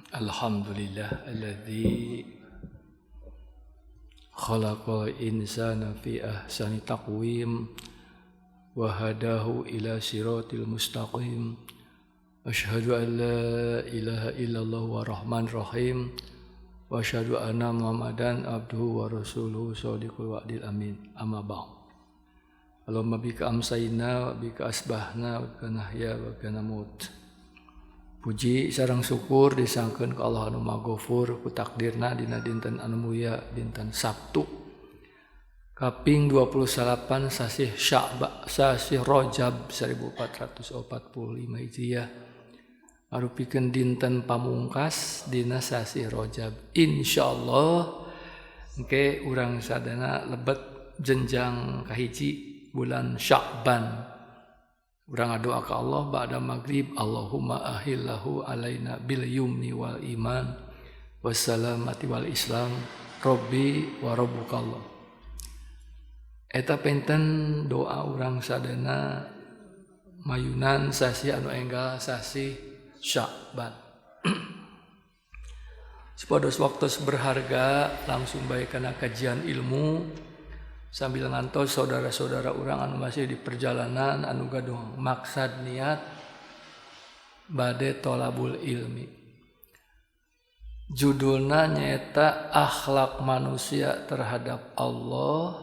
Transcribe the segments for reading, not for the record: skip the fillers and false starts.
Alhamdulillah alladzi khalaqal insana fi ahsani taqwim wa hadahu ila siratil mustaqim. Asyhadu an la ilaha illallah wa rahman rahim wa asyhadu anna Muhammadan abduhu wa rasuluhu shadiqul wa'dil amin. Amma ba'd. Allahumma bika amsayna wa bika asbahna wa bika nahya wa bika namut. Puji sareng syukur disangkeun ka Allah anu Maha Ghafur ku takdirna dina dinten anu mulia dinten Sabtu kaping 28 sasih Sya'ban sasih Rajab 1445 Hijriah ngarupikeun dinten pamungkas dina sasih Rajab. Insyaallah engke urang sadana lebet jenjang kahiji bulan Sya'ban. Urang ngadoa ka Allah ba'da maghrib, Allahumma ahillahu alaina bil yumni wal iman wassalamati wal islam rabbi wa rabbukallah. Eta penten doa urang sadana mayunan sasih anu enggal sasih Sya'ban. Supados waktu berharga langsung bae kana kajian ilmu sambil ngantos saudara-saudara urang anu masih di perjalanan anu gaduh maksad niat bade tolabul ilmi. Judulna nyaeta akhlak manusia terhadap Allah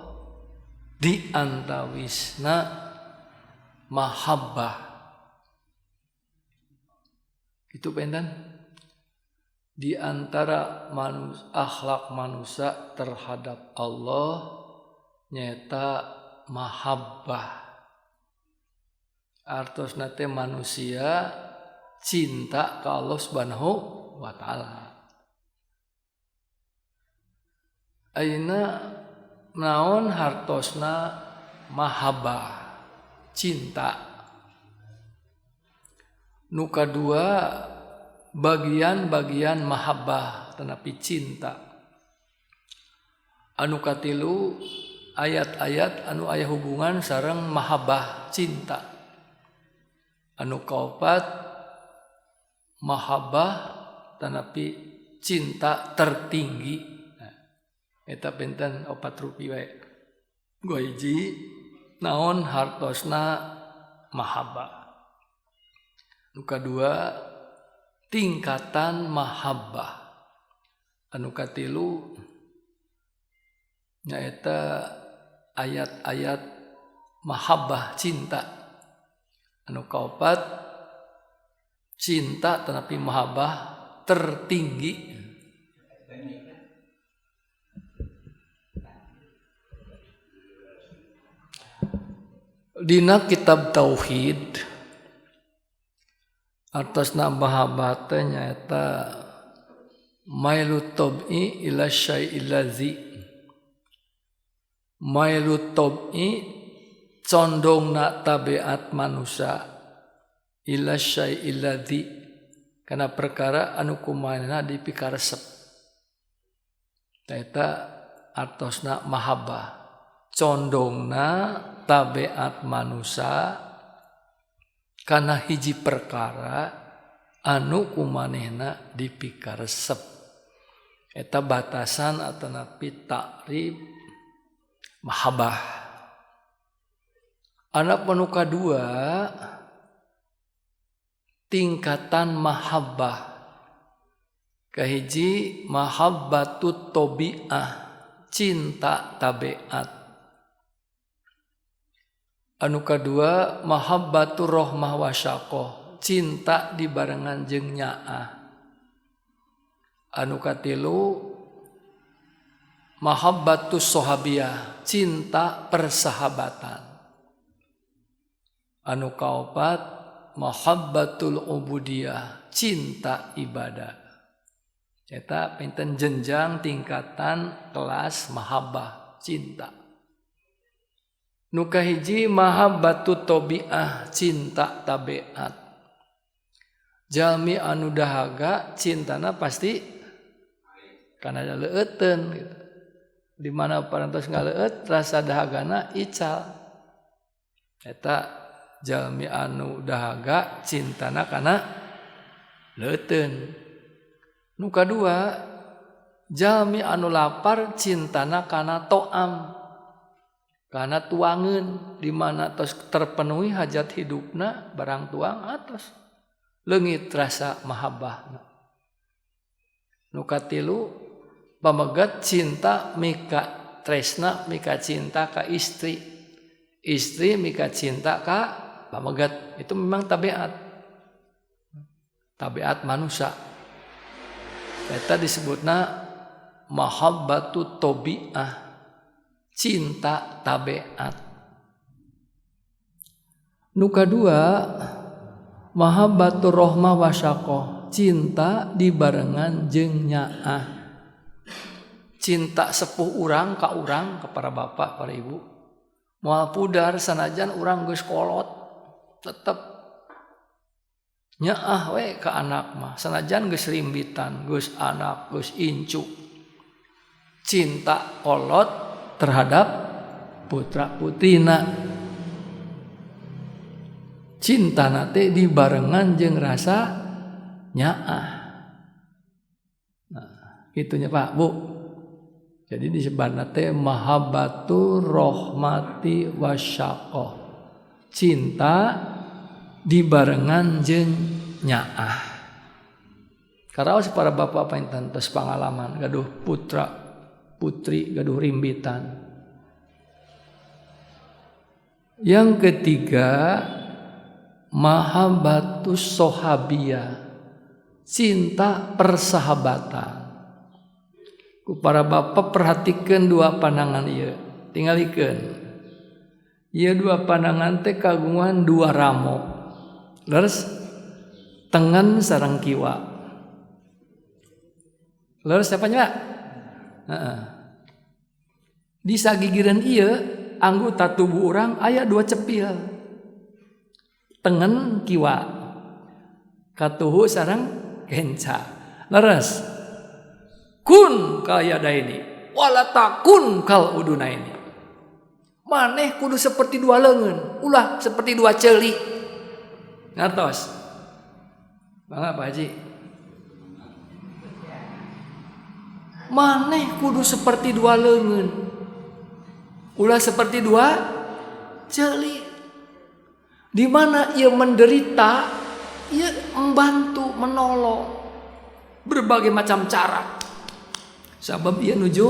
di antawisna mahabbah. Itu penten di antara akhlak manusia terhadap Allah nyata mahabbah. Artosna teh manusia cinta ka Allah Subhanahu wa taala. Ayeuna naon hartosna mahabbah, cinta. Nu kadua bagian-bagian mahabbah tetapi cinta. Anu katilu ayat-ayat anu aya hubungan sareng mahabbah cinta. Anu kaopat mahabbah tanapi cinta tertinggi. Nah, eta benten opat rupi wae. Hiji naon hartosna mahabbah. Anu kadua tingkatan mahabbah. Anu katilu nyaeta ayat-ayat mahabbah cinta. Anu kaopat cinta tetapi mahabbah tertinggi. Dina kitab tauhid atasna mahabbah teh nyaeta mailu tab'i ila syai'il ladzi. Mailu tab'i condongna tabiat manusia ila syai'il ladzi kana perkara anu kumanehna dipikaresep. Eta artosna mahabbah, condongna tabiat manusia kana hiji perkara anu kumanehna dipikaresep. Eta batasan atanapi takrif mahabbah. Anak penuka dua tingkatan mahabbah. Kahiji mahabbatut tobi'ah, cinta tabiat. Anu kadua mahabbatur rohmah wasyaqah, cinta dibarengan jeung nyaah. Anu katilu mahabbatus sahabiyah, cinta persahabatan. Anu kaopat mahabbatul ubudiyah, cinta ibadah. Eta pinten jenjang tingkatan kelas mahabbah, cinta. Nu kahiji mahabbatut tobi'ah, cinta tabiat. Jalmi anu dahaga cintana pasti kana leueuteun gitu. Di mana parantos ngaleueut rasa dahagana ical. Eta jalmi anu dahaga cintana kana leuteun. Nu kadua, jalmi anu lapar cintana kana to'am, kana tuangeun, di mana tos terpenuhi hajat hidupna barang tuang atos leungit rasa mahabbahna. Nu katilu, pamegat cinta mika tresna mika cinta ka istri, istri mika cinta ka pamegat. Itu memang tabiat, tabiat manusia. Eta disebutna mahabbatu tobiah, cinta tabiat. Nu kadua, mahabbatu rohmah wasyaqah, cinta dibarengan jeung nyaah. Cinta sepuh urang ka urang, ka para bapak, para ibu, moal pudar sanajan urang geus kolot, tetep nyaah we ka anak mah, sanajan geus rimbitan, geus anak, geus incu. Cinta kolot terhadap putra putrina. Cinta nate dibarengan jeung rasa nyaah. Nah, gitunya Pak, Bu. Jadi disebutna teh mahabbatu rohmati wasyaqah. Cinta dibarengan jeung nyaah. Karaos para bapak panginten tos pangalaman gaduh putra putri, gaduh rimbitan. Yang ketiga, mahabbatus sohabiyah, cinta persahabatan. Ku para bapak perhatikan dua pandangan ieu, tingalikeun. Ieu dua pandangan teh kagungan dua ramo. Leres tengen sareng kiwa. Leres siapa nya? Heeh. Di sagigireun ieu anggota tubuh urang aya dua cepil. Tengen kiwa. Katuhu sareng kenca. Leres. Kun kal yadaini wala takun kal udunaini. Maneh kudu seperti dua leungeun, ulah seperti dua ceuli. Ngartos? Bangga Pak Haji. Maneh kudu seperti dua leungeun, ulah seperti dua ceuli. Di mana ia menderita, ia membantu, menolong berbagai macam cara. Sabab ia nuju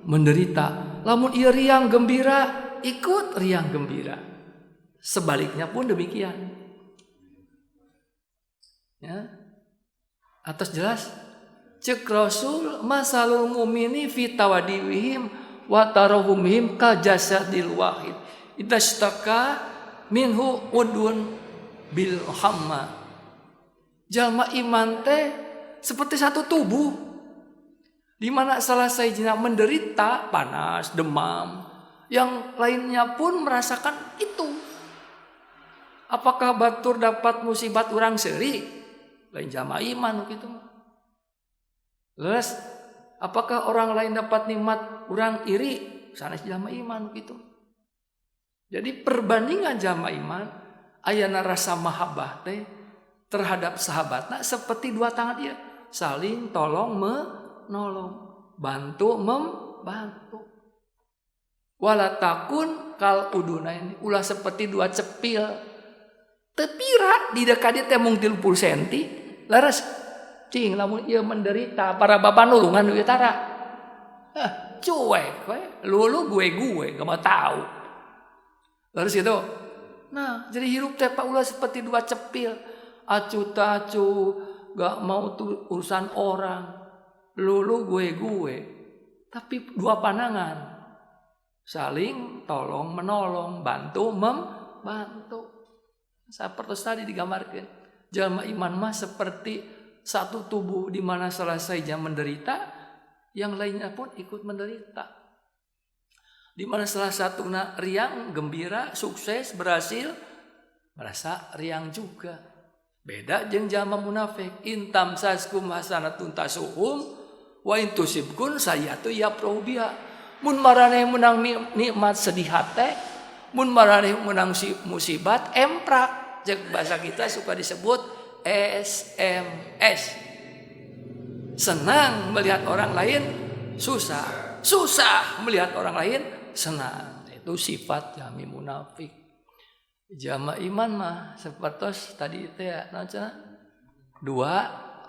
menderita. Lamun ia riang gembira, ikut riang gembira. Sebaliknya pun demikian. Ya. Atas jelas. Cek Rasul masalul mumini fi tawadihim wa tarahumihim ka jasadil wahid. Idastaka minhu udun bil hamma. Jalma iman teh seperti satu tubuh. Di mana salah sahijina menderita panas, demam, yang lainnya pun merasakan itu. Apakah batur dapat musibat urang seuri? Lain jalma iman gitu. Leres, apakah orang lain dapat nikmat urang iri? Sanes jalma iman gitu. Jadi perbandingan jalma iman ayana rasa mahabbah teh terhadap sahabatna seperti dua tangan ieu, saling tolong menolong, bantu membantu. Wala takun kal udunaini, ulah seperti dua cepil. Tepira di dekat dia teh mung 30 senti. Leres cing lamun ieu menderita para bapak nulungan duit tara. Hah, cuek we, lu gue gak mau tahu. Leres gitu. Nah, jadi hirup teh pak ulah seperti dua cepil. Acu tacu, gak mau tuh urusan orang. Lu gue. Tapi dua pandangan. Saling tolong menolong, bantu membantu. Seperti tadi digambarkan. Jalma iman mah seperti satu tubuh di mana salah sahijina menderita, yang lainnya pun ikut menderita. Di mana salah satu riang, gembira, sukses, berhasil, merasa riang juga. Beda jeung jalma munafik. Intam saskum hasanatun tasuhum wa intusibkun sayatu yafrahu biha. Mun maraneh menang nikmat sedih hate, mun maraneh menang musibat emprak. Jeung bahasa kita suka disebut SMS. Senang melihat orang lain susah, susah melihat orang lain senang. Itu sifat jalmi munafik. Jalma iman mah sepertos tadi itu ya, naon cenah? Dua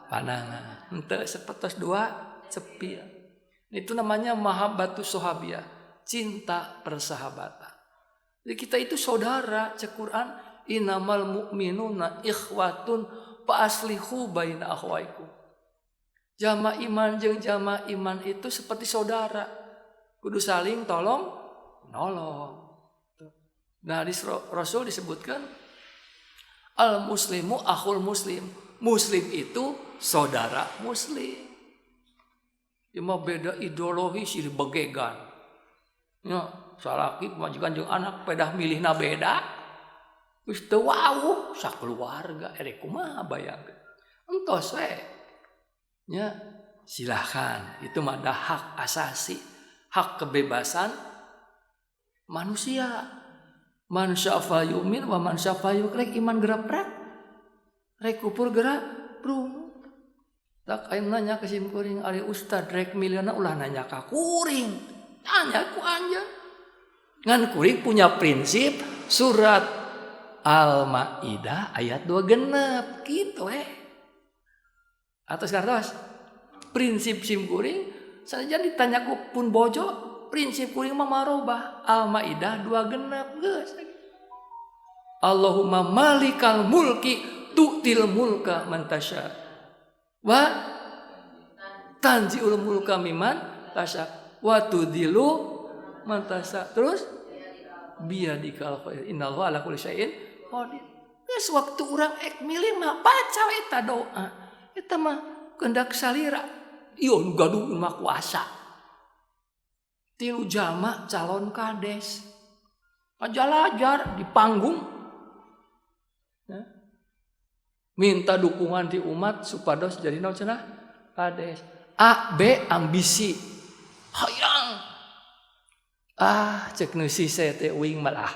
pandangan. Henteu sepertos dua cepil. Itu namanya mahabbatus sahabiyah, cinta persahabatan. Jadi kita itu saudara, cek Quran, innamal mu'minuna ikhwatun fa aslihu baina akhwaikum. Jalma iman jeung jalma iman itu seperti saudara. Kudu saling tolong nolong. Nah, di Rasul disebutkan al muslimu akhul muslim. Muslim itu saudara muslim. Ya mah beda ideologi silih begegan. Ya, salaki pamajikan jeung anak pedah milihna beda. Geus teu wawuh sakeluarga erek kumaha bayangkeun. Entos we. Ya, silahkan. Itu mah ada hak asasi, hak kebebasan manusia. Man syaa yu'min wa man syaa yukfur, rek iman geura prak. Rek kufur geura prung. Tak aing nanya ke sim kuring, ari ustad rek milihna ulah nanya ka kuring. Tanya ku anjeun. Ngan kuring punya prinsip surat Al-Maidah ayat 26 gitu eh. Atos kartos. Prinsip sim kuring sanajan ditanya ku pun bojo, prinsip kuring mah marobah Al-Maidah 26 geus. Allahumma malikal mulki tu'til mulka man tasya wa tanzi'ul mulka mimman tasya wa tudhilu man tasya. Terus biyadikal khair innallaha ala kulli syai'in qadir. Geus waktu urang ek milih mah baca eta doa. Eta mah kehendak salira. Ieu nu gaduh mah kuasa. 3 jalma calon kades. Ajar-ajar di panggung. Ya. Minta dukungan di umat supados jadi naon cenah? Kades. A, B ambisi. Hayang. Ah, cek nu si teh uing malah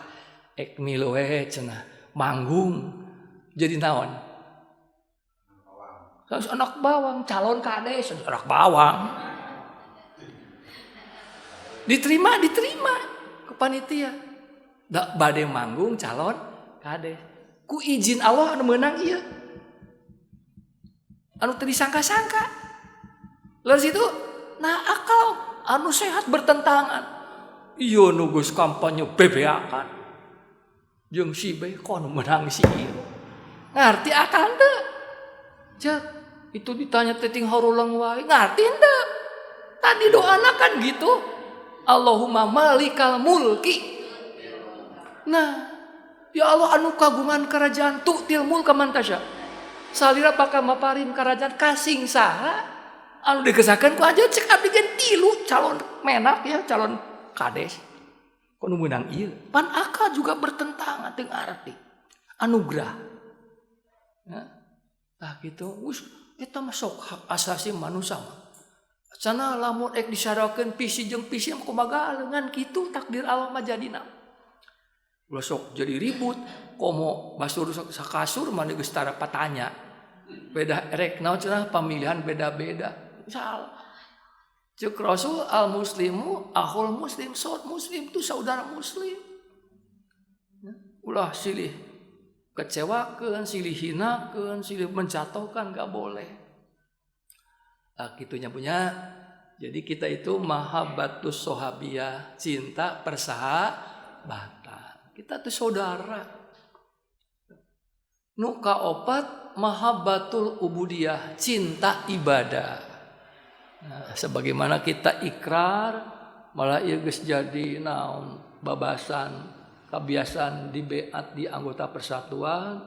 ek milu we cenah manggung. Jadi naon? Terus anak bawang calon kades, anak bawang. Diterima, diterima ke panitia. Da bade manggung calon kades. Ku izin Allah anu meunang ieu. Anu teu disangka-sangka. Lalu situ, nah akal anu sehat bertentangan. Ieu nu geus kampanye bebeakan. Jeung si B kok anu meunang si ieu. Ngarti akal teu? Cek, itu ditanya teh ting harulang wae, ngarti henteu? Tadi doana kan gitu. Allahumma malikal mulki. Nah, ya Allah anu kagungan kerajaan tu'til mulka man tasya. Salira bakal maparin kerajaan kasing saha anu dikesakeun ku aja cek abdi ge 3 calon menak ya calon kades. Kono meunang ieu. Pan akal juga bertentangan teu ngarti. Anugerah. Ya. Tah kitu geus eta mah sok hak asasi manusia mah. Cenah lamun ek disarakeun visi jeung visi mah kumaha ngan kitu takdir Allah mah jadina. Ulah sok jadi ribut, komo basur sakasur mah geus tara patanya. Beda rek naon cenah pemilihan beda-beda. Salah. Cek Rasul al muslimu akhul muslim, saud muslim itu saudara muslim. Ulah silih kecewakeun, silih hinakeun, silih menjatuhkan gak boleh. Nah, kitunya punya. Jadi kita itu mahabbatus sahabiyah, cinta persahabatan. Kita tuh saudara. Nu kaopat mahabbatul ubudiyah, cinta ibadah. Nah, sebagaimana kita ikrar malah ieu geus jadi naon babasan kebiasaan di beat di anggota persatuan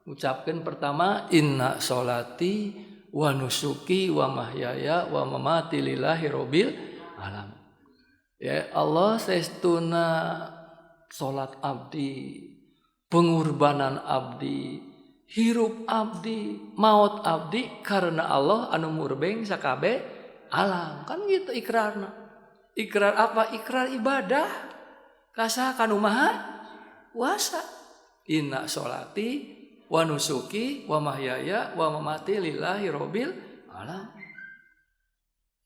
ucapkan pertama inna sholati wa nusuki wa mahyaya wa mamati lillahi rabbil alamin. Ya Allah saestuna salat abdi, pengorbanan abdi, hirup abdi, maut abdi karena Allah anu murbeng sakabe alam. Kan gitu ikrarna. Ikrar apa? Ikrar ibadah. Kasa kanu maha kuasa. Inna sholati wa nusuki wa mahyaya wa mamati lillahi rabbil alamin.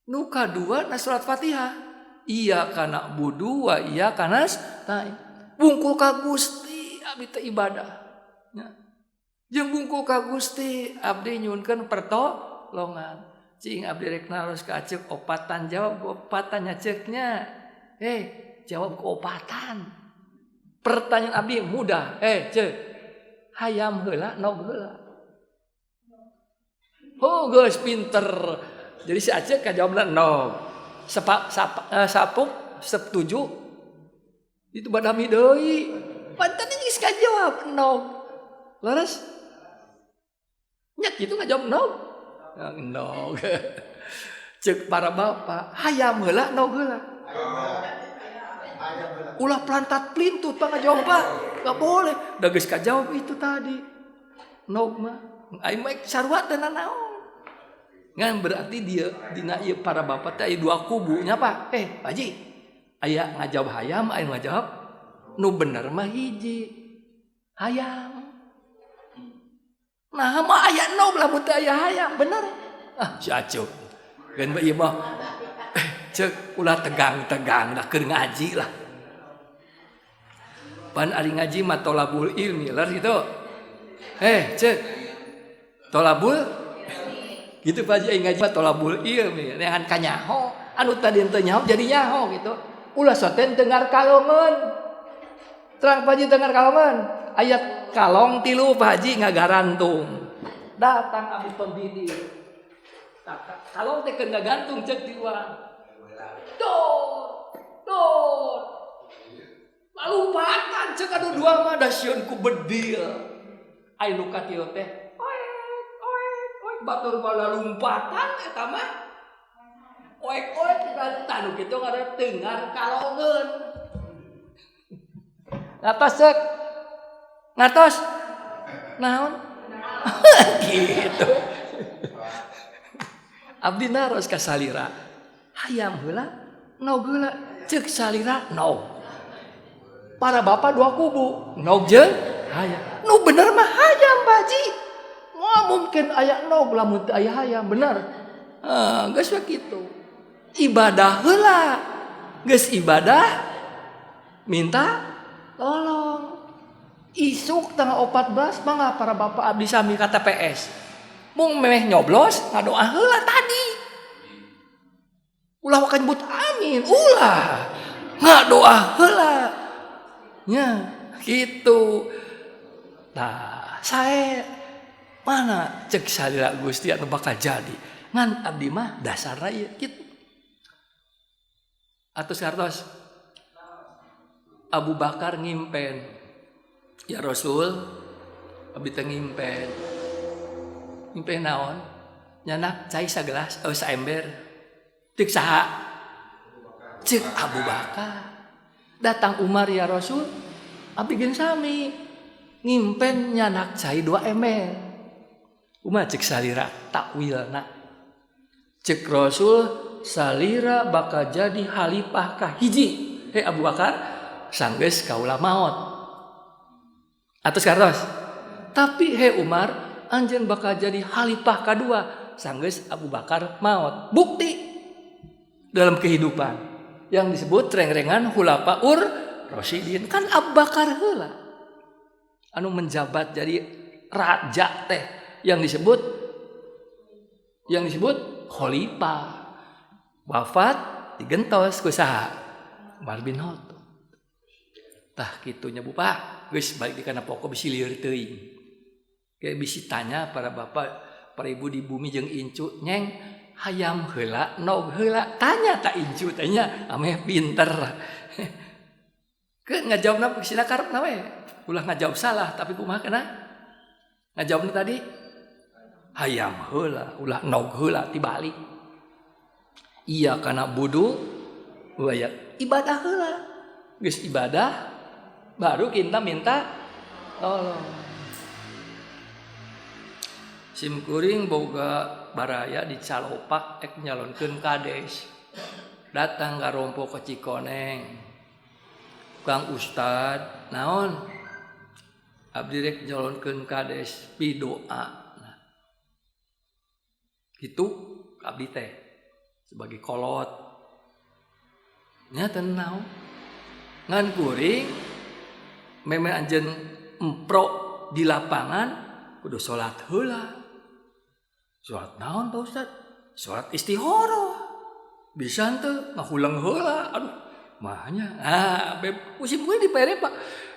Nu kadua na surat Fatihah. Iyyaka na'budu wa iyyaka nasta'in. Bungkul ka Gusti abdi teh ibadah. Nya. Jeung bungkul ka Gusti abdi nyuhunkeun pertolongan. Cing abdi rek naros ka Acep opatan jawab opatan nya ceuknya. Jawab ke opatan. Pertanyaan abdi mudah. Ceuk. Hayam heula nog heula. Oh geus pinter. Jadi si Acep kajawabna nog. Sapuk setuju. Itu badami deui. Pantan ini geus kajawab nog. Leres? Nya kitu ngajawab nog. Nog. Ceuk para bapak, hayam heula nog heula. Ulah pelantat pelintut pak ngajawab pak. Enggak boleh. Da geus kajawab itu tadi. Nog mah. Aing mah sarua teh nanaon. Ngan berarti dia dina ieu para bapak teh aya dua kubu nya Pak. Pak Haji. Aya ngajawab hayam, aya ngajawab nu bener mah hiji. Hayam. Nah mah aya nog lamun teu aya hayam, bener. Ah si Acuk. Geun ieu mah ceuk ulah tegang-tegang dah keur ngaji lah. Pan ari ngaji mah tolabul ilmi, leres gitu. Ceuk. Tolabul gitu Pak Haji ngaji mah tolabul ilmi, neangan kanyaho, anu tadi teu nyaho jadi nyaho gitu. Ulah soten dengar kalongan. Terang Pak Haji dengar kalongan. Ayat kalong tilu Pak Haji ngagarantung. Datang abdi pembidi. Kalong teh keur ngagantung ceuk tiluan. Dor, dor. Lalumpatan ceuk anu dua mah da sieun ku bedil. Aya nu katilu teh oek oek oek batur mah lalumpatan eta mah. Oek oek tanu kitu ngaranna tengar kalongeun. Ngatos ceuk? Ngatos? Naon? Gitu. Abdi naros ka salira. Hayam heula, nog heula, ceuk salira nog. Para bapak dua kubu, nog jeung hayam. Nu bener mah hayam Pak Haji. Wah mungkin aya nog lamun teu aya hayam, bener. Ah, geus we kitu. Ibadah heula. Geus ibadah minta tolong. Isuk tanggal 14 mangga para bapak abdi sami ka TPS. Mung memeh nyoblos ngadoa heula tadi. Ulah waka nyebut amin, ulah. Ngadoa heula. Nya, gitu. Tah, sae mana cek salira Gusti anu bakal jadi. Ngan abdi mah dasarna ieu kitu. Atos kartos Abu Bakar ngimpen. Ya Rasul, abdi teh ngimpen. Ngimpen naon? Nyanak cai sagelas, oh saember. Cek saha? Cek Abu Bakar. Datang Umar ya Rasul, abdi geun sami. Ngimpen nyanak cai 2 ember. Umar cek salira takwilna. Cek Rasul salira bakal jadi khalifah kahiji. Hei Abu Bakar, sanggeus kaula maot. Atos kartos. Tapi hei Umar, anjeun bakal jadi khalifah kadua, sanggeus Abu Bakar maot. Bukti dalam kehidupan yang disebut reng-rengan Khulafaur Rasyidin kan Abu Bakar heula anu menjabat jadi raja teh yang disebut khalifah. Wafat digentos ku saha? Umar bin Khattab. Tah kitunya Bu Pak, geus balik di kana pokok bisi lieur teuing. Kayak bisi tanya para bapak, para ibu di bumi jeung incu nyeng hayam heula nog heula, tanya tak incu tanya ameh pinter. Ke ngajawabna sina karepna we. Ulah ngajawab salah tapi kumaha kena? Ngajawabna tadi hayam heula, ulah nog heula tibalik. Iya kana budu wa ya ibadah heula. Geus ibadah baru kita minta tolong. Sim kuring boga baraya di Calopak ek nyalonkeun kades. Datang ka rompo ke Cikoneng. Kang Ustad, naon? Abdi rek nyalonkeun kades pidoa. Nah. Kitu abdi teh. Sebagai kolot. Nya tenang. Ngan kuring meme anjeun empro di lapangan kudu salat heula. Salat naon Pak Ustad? Salat istikharah. Bisa henteu ngahulang heula. Aduh, mahnya. Ah, musim kuring dipere Pak.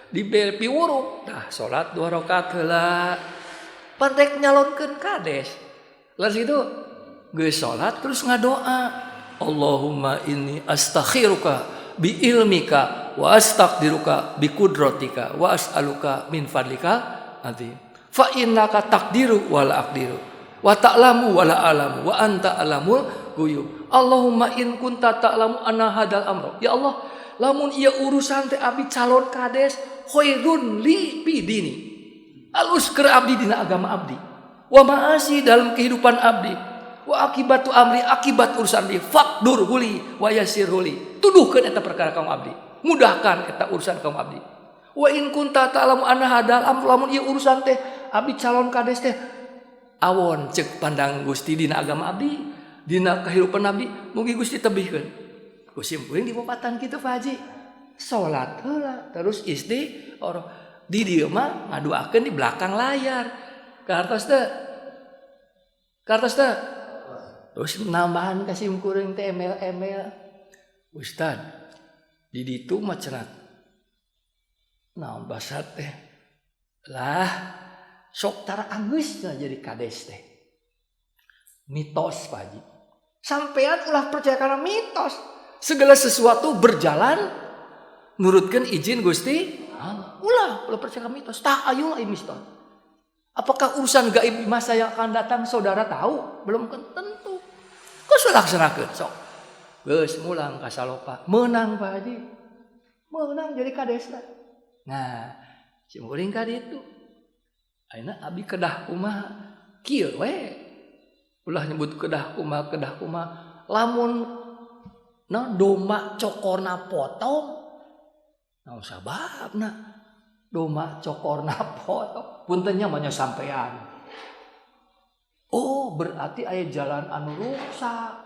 Dibere piwuruk. Tah salat 2 rakaat heula. Pan rek nyalonkeun kades. Lalu itu geus salat terus ngadoa. Allahumma inni astakhiruka bi ilmika wa astaqdiruka bi kudratika wa as'aluka min fadlika nanti. Fa innaka taqdiru wala aqdiru wa ta'lamu wala alamu wa anta alamul guyub. Allahumma in kunta ta'lamu anna hadal amra. Ya Allah, lamun ieu urusan teh abdi calon kades khairun li fi dini. Alus keur abdi dina agama abdi. Wa ma'asi dalam kehidupan abdi. Wa akibatu amri akibat urusan abdi faqdur huli wa yasir huli. Tuduhkeun eta perkara kaum abdi. Mudahkan eta urusan kaum abdi. Wa in kunta ta'lamu anna hadal amr, lamun ieu urusan teh abdi calon kades teh awon cek pandang Gusti dina agama abdi, dina kehidupan abdi, mugi Gusti tebihkeun. Gusti kuring dipopatan kitu Pak Haji. Salat heula terus istikharah. Di dieu mah ngaduakeun di belakang layar. Kartos teh. Kartos teh. Terus nambahan ka sim kuring teh email-email. Ustad, di ditu mah cenah. Naon basa teh? Lah, sok tara anggeus jadi kades teh. Mitos Pak Haji. Sampean ulah percaya karena mitos. Segala sesuatu berjalan nurutkeun izin Gusti Allah. Ulah percaya mitos. Tah ayo lah mitos. Apakah urusan gaib masa yang akan datang saudara tahu? Belum tentu. Kok laksanakeun sok. Geus mulang ka Salopa, meunang Pak Haji. Meunang jadi kadesna. Nah, sim kuring ka ditu. Ayeuna abdi kedah kumaha? Kieu we. Ulah nyebut kedah kumaha, kedah kumaha. Lamun na domba cokorna potong. Naon sababna? Domba cokorna potong. Puntennya mah nya sampean. Oh, berarti aya jalan anu rusak.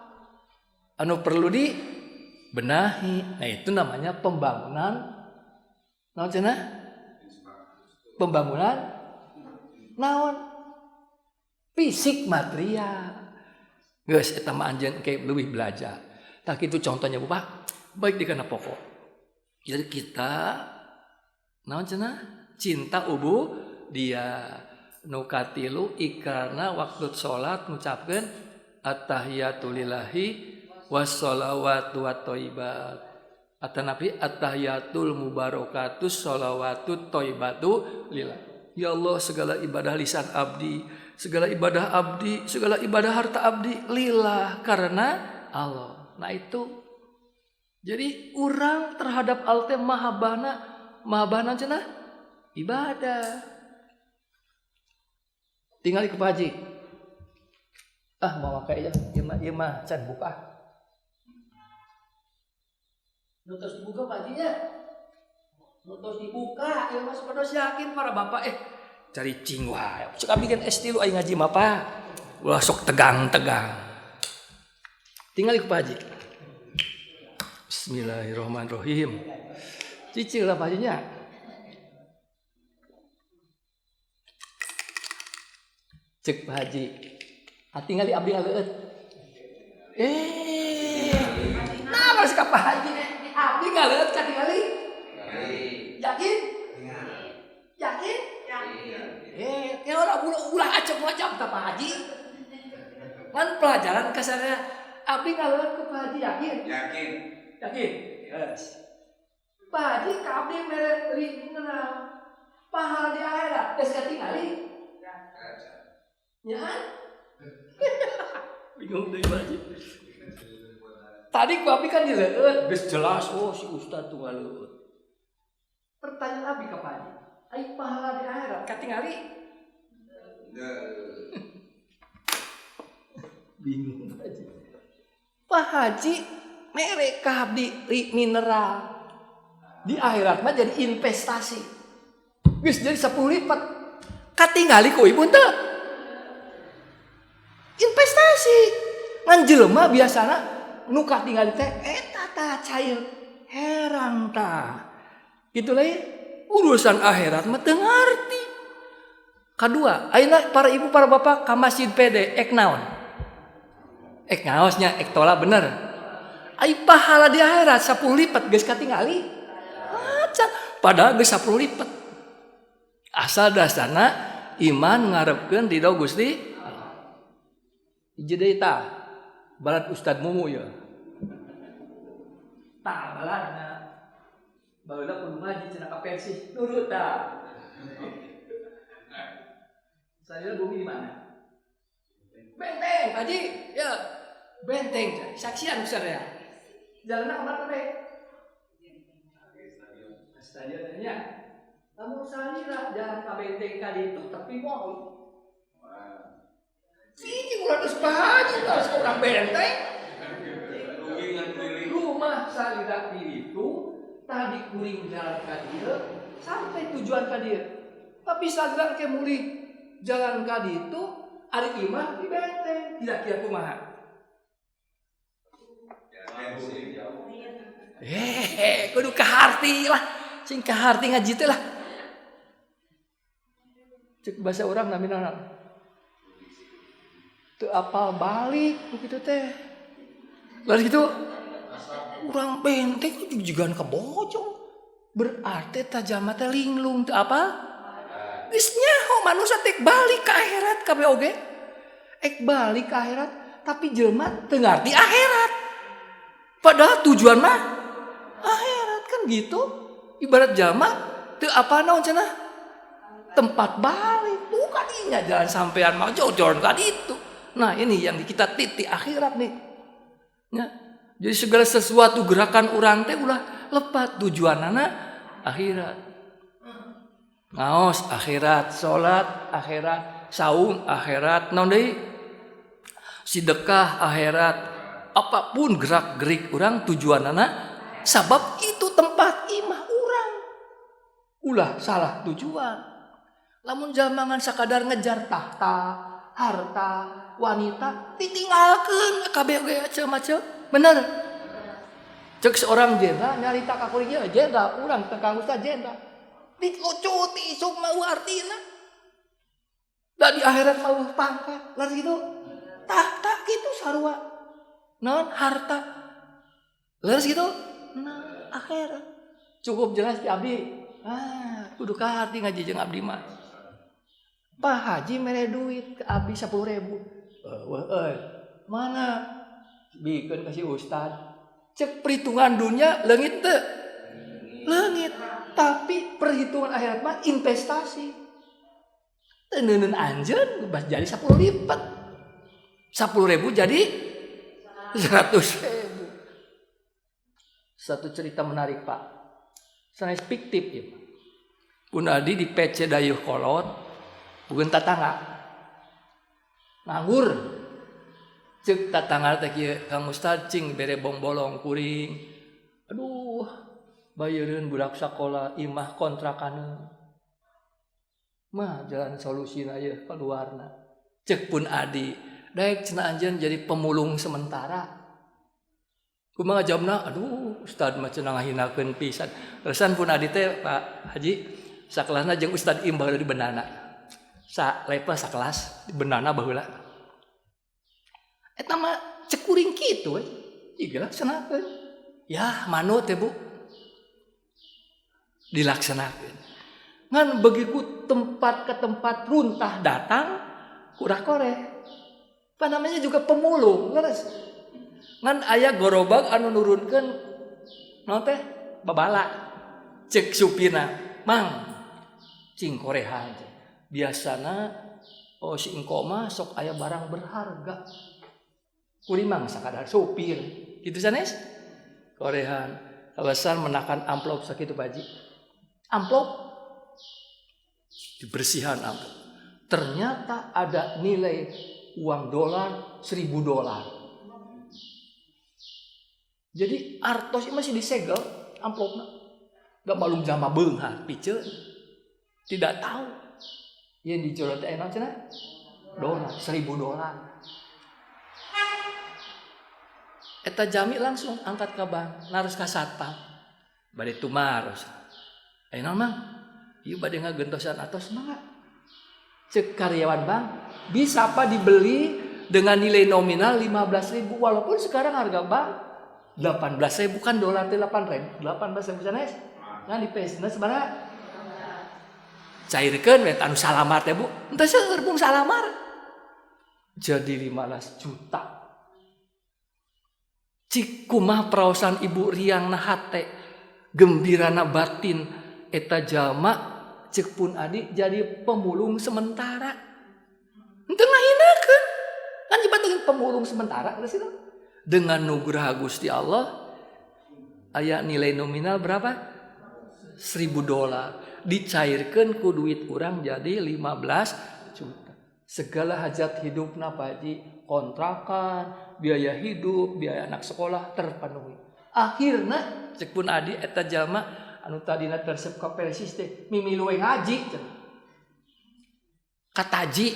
Anu perlu dibenahi. Nah, itu namanya pembangunan. Naon cenah? Pembangunan naon? Fisik material. Geus eta mah anjeun engke leuwih belajar. Tah kitu contohnya Bapak, baik di kana pokok. Jadi kita naon cenah? Cinta ubu dia nu katilu ikrarna waktu salat ngucapkeun attahiyatu lillahi wassalawatu wathayyibat. Atanapi attahiyatul mubarakatus sholawatut thayyibatu lillah. Ya Allah, segala ibadah lisan abdi, segala ibadah abdi, segala ibadah harta abdi lillah karena Allah. Nah itu. Jadi orang terhadap Allah teh mahabbahna, mahabbahna cenah ibadah. Tinggal ke Pak Haji. Ah, mau make aja. Ieu mah can buka. Nu tos dibuka Pak Haji nya. Nu tos dibuka, ieu mah supados yakin para bapak cari cing wae. Sok abdi kan es tilu aing ngaji mah Pak. Ulah sok tegang-tegang. Tinggal ke Pak Haji. Bismillahirrahmanirrahim. Cicil lah Pak Haji nya. Cek Pak Haji. Tinggal di abdi ngaleueut. Nah, harus ka Pak Haji. Abdi ngaleueut ka tingali. Yakin? Yakin? Ya ora ulah acep-acep ta Pak Haji. Ngan pelajaran kasarnya abdi ngaleueut ku Pak Haji yakin? Yakin. Yakin? Yes. Pak Haji ka abdi mere mineral. Pahala di akhirat geus katingali. Ya. Bingung deui Pak Haji. Tadi ku abdi kan dileueut, geus jelas oh si ustad tuh ngaleueut. Pertanyaan abdi ka Pak Haji, ai pahala di akhirat katingali? Bingung Pak Haji. Pak Haji mere ka abdi mineral. Di akhirat mah jadi investasi. Geus jadi 10 lipat. Katingali ku ibu teu? Investasi. Ngan jelema biasana Nu katingali teh eta tah cair herang tah. Kitu lain urusan akhirat mah teu ngarti. Kadua, ayeuna para ibu para bapak ka masjid PD ek naon? Ek ngaosnya, ek tola bener. Ai pahala di akhirat 10 lipat geus katingali. Acan, padahal geus 10 lipat. Asal dasarna iman ngarepkeun ridho Gusti Allah. Hiji deui tah, balad Ustad Mumu ya. Tah baladna. Baheula kudu ngaji cenah ka Persis, nurut tah. Saya bumi di mana? Benteng, Haji. Ya, benteng. Saksian besar ya. Jalannya kemana teh? Stadionnya. Kamu salira jalan ke benteng kali itu tapi mau. Sini ulah geus Pak Haji tah orang benteng. Rumah salira itu tadi kuring jalan ka dieu sampai tujuan ka dieu. Tapi salira ke mulih jalan ka ditu ari imah di benteng. Kira-kira kumaha? Hehehe, kudu kaharti lah. Sing kaharti ngaji teh lah. Cek bahasa urang namina naon? Teu apal balik begitu teh. Lalu gitu urang benteng jigan ka bojong. Berarti ta jalma teh linglung teu apa? Geus nyaho manusia teh balik ka akhirat kabeh oge. Ek balik ka akhirat tapi jelema teu ngarti akhirat. Padahal tujuan mah akhirat kan gitu. Ibarat jalma teu apa naon cenah? Tempat balik bukan inya jalan sampean mah jauh-jauh ka ditu. Nah, ini yang kita titik akhirat nih. Ya. Jadi segala sesuatu gerakan urang teh ulah lepat tujuanana akhirat. Ngaos akhirat, salat akhirat, saum akhirat, naon deui? Sedekah akhirat. Apapun gerak-gerik urang tujuanana sabab itu tempat imah urang. Ulah salah tujuan. Lamun jalma ngan sakadar ngejar tahta, harta, wanita ditinggalkeun kabeh oge macem-macem. Bener. Cek seorang jenderal nyarita ka kuring ieu jenderal urang teh Kang Ustaz jenderal. Dilucuti isuk mah artina. Da di akhirat mah eueuh pangkat. Lalu gitu. Tahta kitu sarua. Naon harta. Leres gitu. Nah, akhirat. Cukup jelas di abdi. Ah, kudu kaharti ngaji jeung abdi mah. Pak Haji mere duit ke abdi 10.000. Wah euy. Mana? Bikeun ka si ustad. Cek perhitungan dunia leungit teu? Leungit. Tapi perhitungan akhirat mah investasi. Teu neuneun anjeun bas jadi 10 lipat. 10.000 jadi 100.000. Satu cerita menarik, Pak. Sanes fiktif ya. Punadi di PC Dayeuhkolot, bukan tatangga. Nganggur. Cek tatangga teh kieu, Kang Ustad cing bere bongbolong kuring. Aduh, bayereun budak sakola imah kontrakan. Mah jalan solusina ieu keluarna. Cek pun adi, daek cenah anjeun jadi pemulung sementara. Kumaha jawabna? Aduh, Ustad mah cenah ngahinakeun pisan. Resan pun adi teh Pak Haji sakelasna jeung Ustad Im baheula di Bendana. Sa level sakelas di Bendana baheula. Eta mah cek kuring kitu we. Ieu laksanakeun. Ya, manut teh Bu. Dilaksanakeun. Ngan begitu tempat ke tempat runtah datang kurang koreh. Apa namanya juga pemulung, leres. Ngan aya gorobag anu nurunkeun naon teh babala. Cek supirna, "Mang, cing korehan." Biasana oh si engko mah sok aya barang berharga. Kuring mah sakadar supir. Kitu sanes? Korehan. Alasan menakan amplop sakitu Pak Haji. Amplop dibersihan amplop. Ternyata ada nilai uang dolar $1.000. Jadi artos masih disegel amplopna. Gak malum jama beunghar piceun. Tidak tahu. Yang dijual teh naon cenah? Dolar, $1.000. Eta jami langsung angkat ke bank, naros ka satpam. Bade tumaros. Ayeuna mah ieu bade ngagentosan atos mangga. Cek karyawan bank, bisa apa dibeli dengan nilai nominal 15.000 walaupun sekarang harga bank 18.000 kan dolar teh 8.000, 18.000 sanes. Kan di pesna sabaraha? Cairkeun we anu salamar teh Bu. Henteu seueur bung salamar. Jadi 15 juta. Cik kumaha praosan ibu riang na hate, gembirana batin eta jalma cek pun adi jadi pemulung sementara. Henteu ngahinakeun. Kan dibandingin pemulung sementara geus itu. Dengan nugraha Gusti Allah aya nilai nominal berapa? 1.000 dolar. Dicairkan ku duit urang jadi 15 juta. Segala hajat hidupna Pak Haji, kontrakan, biaya hidup, biaya anak sekolah terpenuhi. Akhirna cek pun adi eta jalma anu tadina teresep ka Persis teh mimilu we ngaji cenah. Kataji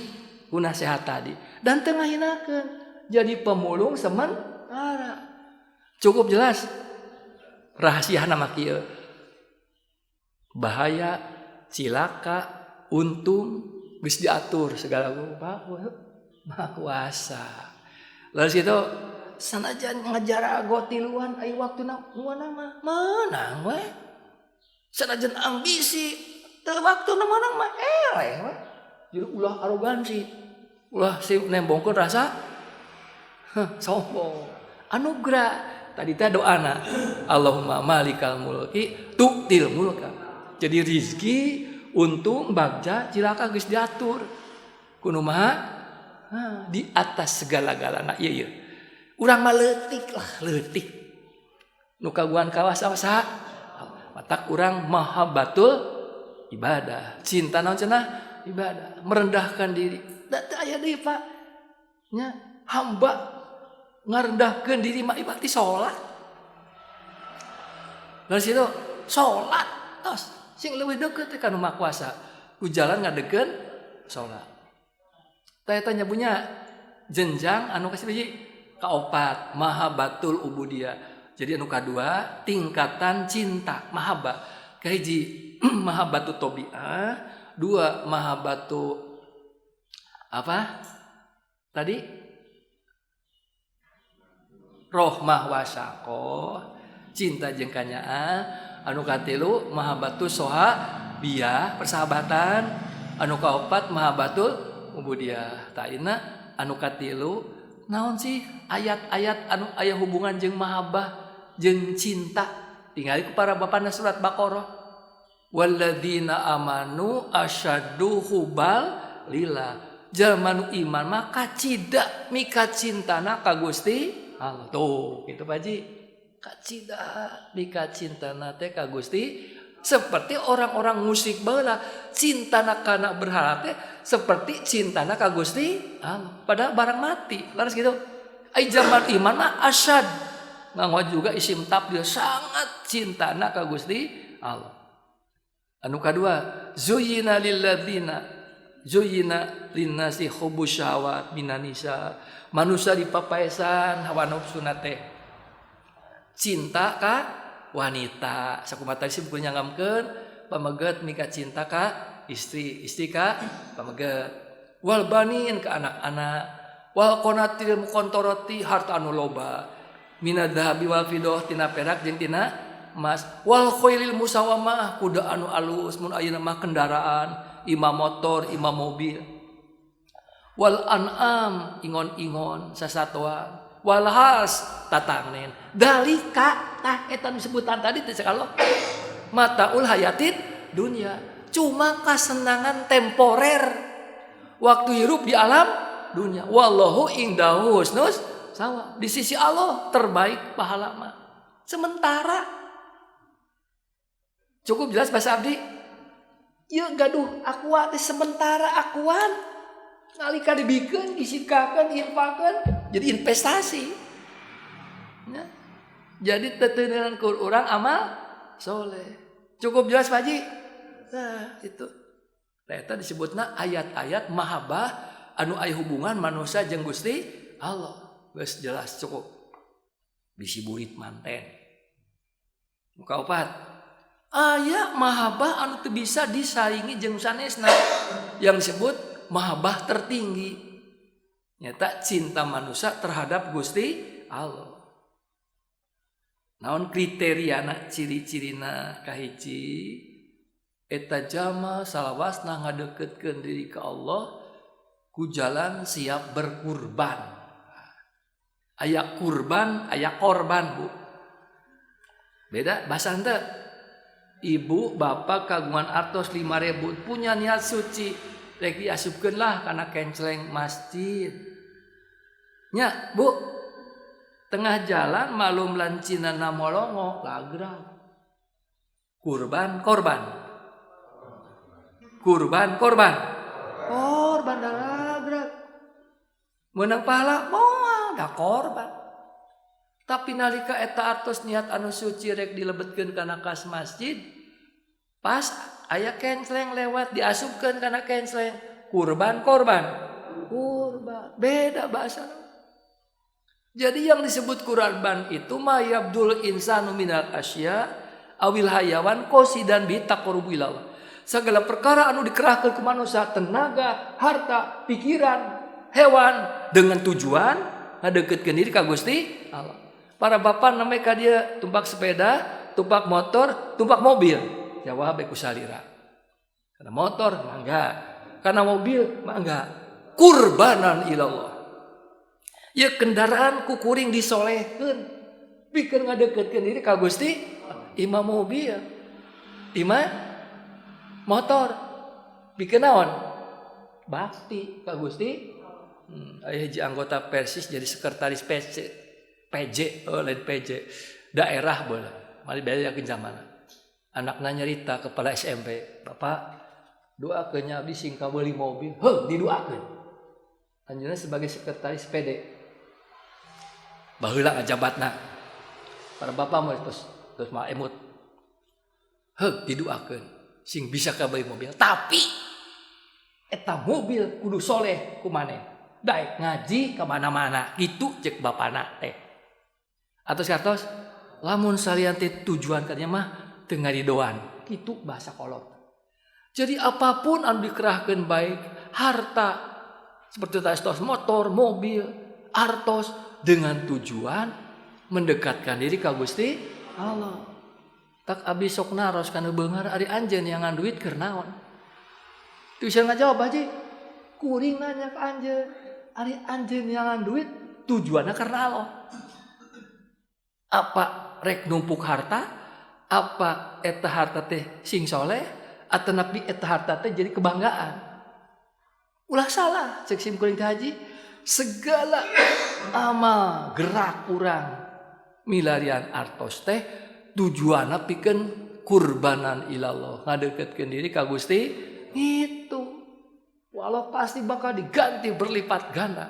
ku nasihat tadi dan teu ngahinakeun jadi pemulung sementara. Cukup jelas rahasia nama kieu. Bahaya, cilaka, untung geus diatur segala rupa Maha Kuasa. Lalu situ sanajan ngajar ago tiluan ai waktuna meunang mah meunang we. Sanajan ambisi teu waktuna meunang mah eleh we. Jadi ulah arogansi, ulah si nembongkeun rasa sombong. Anugerah tadi teh doana Allahumma malikal mulki tu'til mulka. Jadi rizki, untung, bagja, cilaka geus diatur. Kuno maha di atas segala-galana. Iya iya. Urang mah leutik lah, leutik. Nu kagungan kawasa saha? Matak urang mahabbatul ibadah. Cinta naon cenah? Ibadah. Merendahkan diri. Da teu aya deui Pak. Nya hamba ngarendahkeun diri mah ibadi salat. Lalu situ salat tos sing leuwih deukeut teh ka nu Maha Kuasa. Ku jalan ngadekeun salat. Tah eta nya punya jenjang anu kasih kaopat mahabbatul ubudiyah. Jadi anu kadua tingkatan cinta mahabbah. Kahiji mahabbatu tobiah, dua mahabbatu apa? Tadi rohmah wasako, cinta jeung kanyaah, anu katilu mahabbatu sohabiyah, persahabatan, anu kaopat mahabbatul ubudiyah. Taina anu katilu naon sih ayat-ayat anu aya hubungan jeung mahabbah jeung cinta. Tingali ku para bapana surat Baqarah. Walladzina amanu asyaddu hubbal lillah. Jalma nu iman mah kacida mika cintana ka Gusti Allah. Tuh, gitu Pak Haji. Kacida mika cintana teh ka Gusti seperti orang-orang musyrik baheula cintana kana berhala teh seperti cintana ka Gusti Allah. Padahal barang mati. Laras gitu. Ai zaman iman mah asyad. Nganggo juga isim tabdil sangat cintana ka Gusti Allah. Anu kadua, zuyina lilladzina zuyina linnasi hubbus syahawat minan nisa. Manusia dipapaesan hawa nafsuna teh. Cinta ka wanita. Sakumaha tadi sih buku nyangamkeun pameget mika cinta ka istri, istri ka pameget. Wal banin ka anak-anak, wal qanatiril muqantarati harta anu loba. Minadz dzahabi wal fiddah tina perak jeung tina emas. Wal khailil musawamah kuda anu alus mun ayeuna mah kendaraan, ima motor, ima mobil. Wal an'am ingon-ingon sasatoan. Wal has tatangnen. Dalika tah eta nu sebutan tadi teh kalau mataul hayatid dunya cuma kasenangan temporer waktu hirup di alam dunia. Wallahu indahu husnus sawa. Di sisi Allah terbaik pahala mah. Sementara cukup jelas bahasa abdi. Ieu gaduh aqua teh sementara akuan. Nalika dibikeun, disikakeun, infakeun, jadi investasi. Ya. Jadi teteuneunan ku urang amal soleh. Cukup jelas Pak Haji? Nah, itu. Nah, eta disebutna ayat-ayat mahabbah anu aya hubungan manusia jeung Gusti Allah. Geus jelas cukup. Bisi burit manten. Muka opat. Aya mahabbah anu teu bisa disaingi jeung sanesna yang disebut mahabbah tertinggi. Nyata cinta manusia terhadap Gusti Allah. Naon kriteriana ciri-cirina kahiji eta jalma salawasna ngadeukeutkeun diri ka Allah ku jalan siap berkurban. Aya kurban, aya korban, Bu. Beda bahasa henteu. Ibu, bapak kagungan artos 5.000 punya niat suci, rek diasupkeun lah kana kencleng masjid. Nya, Bu. Tengah jalan malum lancinana molongo lagrag. Kurban, korban. Kurban, korban. Korban dah lagrag. Menang pahala moal dah korban. Tapi nalika eta artos niat anu suci rek dilebetkeun kana kas masjid, pas aya kencleng lewat diasupkeun kana kencleng, kurban korban. Kurban beda bahasa. Jadi yang disebut kurban itu ma yabdul insanu minal asya awil hayawan qasidan bi taqarrubu ilallah. Segala perkara anu dikerahkan ke manusia, tenaga, harta, pikiran, hewan dengan tujuan ngadeukeutkeun diri ka Gusti Allah. Para bapak namanya ka dia tumpak sepeda, tumpak motor, tumpak mobil. Jawab ku salira. Karena motor mangga, karena mobil mangga. Kurbanan ilallah. Ya kendaraan ku kuring disolehkeun, pikeun ngadeukeutkeun diri ka Gusti. Imah mobil, imah motor, pikeun naon? Bakti ka Gusti. Aya hiji anggota Persis jadi sekretaris PC, PJ, oh lain PJ, daerah bola. Mali beda yakin zaman. Anakna nyerita kepala SMP, Bapak doakeun nya abdi sing kabeuli mobil. Heuh, didoakeun. Anjeunna sebagai sekretaris PD. Baheula ngajabatna. Para bapak mah terus mah emut. Heuh, didoakeun sing bisa kabeuli mobil. Tapi eta mobil kudu soleh ku maneh. Daek ngaji ka mana-mana gitu cek bapana teh. Atos kartos lamun salian teh tujuan katanya mah teu ngaridoan. Kitu bahasa kolot. Jadi apapun anu dikerahkeun baik harta seperti tos motor, mobil, artos dengan tujuan mendekatkan diri ka Gusti Allah. Tak abdi sok naros kana beunghar ari anjeun yang duit keur naon? Teu bisa ngajawab haji. Kuring nanya ka anjeun, ari anjeun yang duit tujuannya karena Allah. Apa rek numpuk harta? Apa eta harta teh sing soleh? Atau napi eta harta teh jadi kebanggaan? Ulah salah cek sim kuring teh haji. Segala amal gerak urang milarian artos teh tujuanna pikeun kurbanan ilallah, ngadeukeutkeun diri ka Gusti itu. Walau pasti bakal diganti berlipat ganda.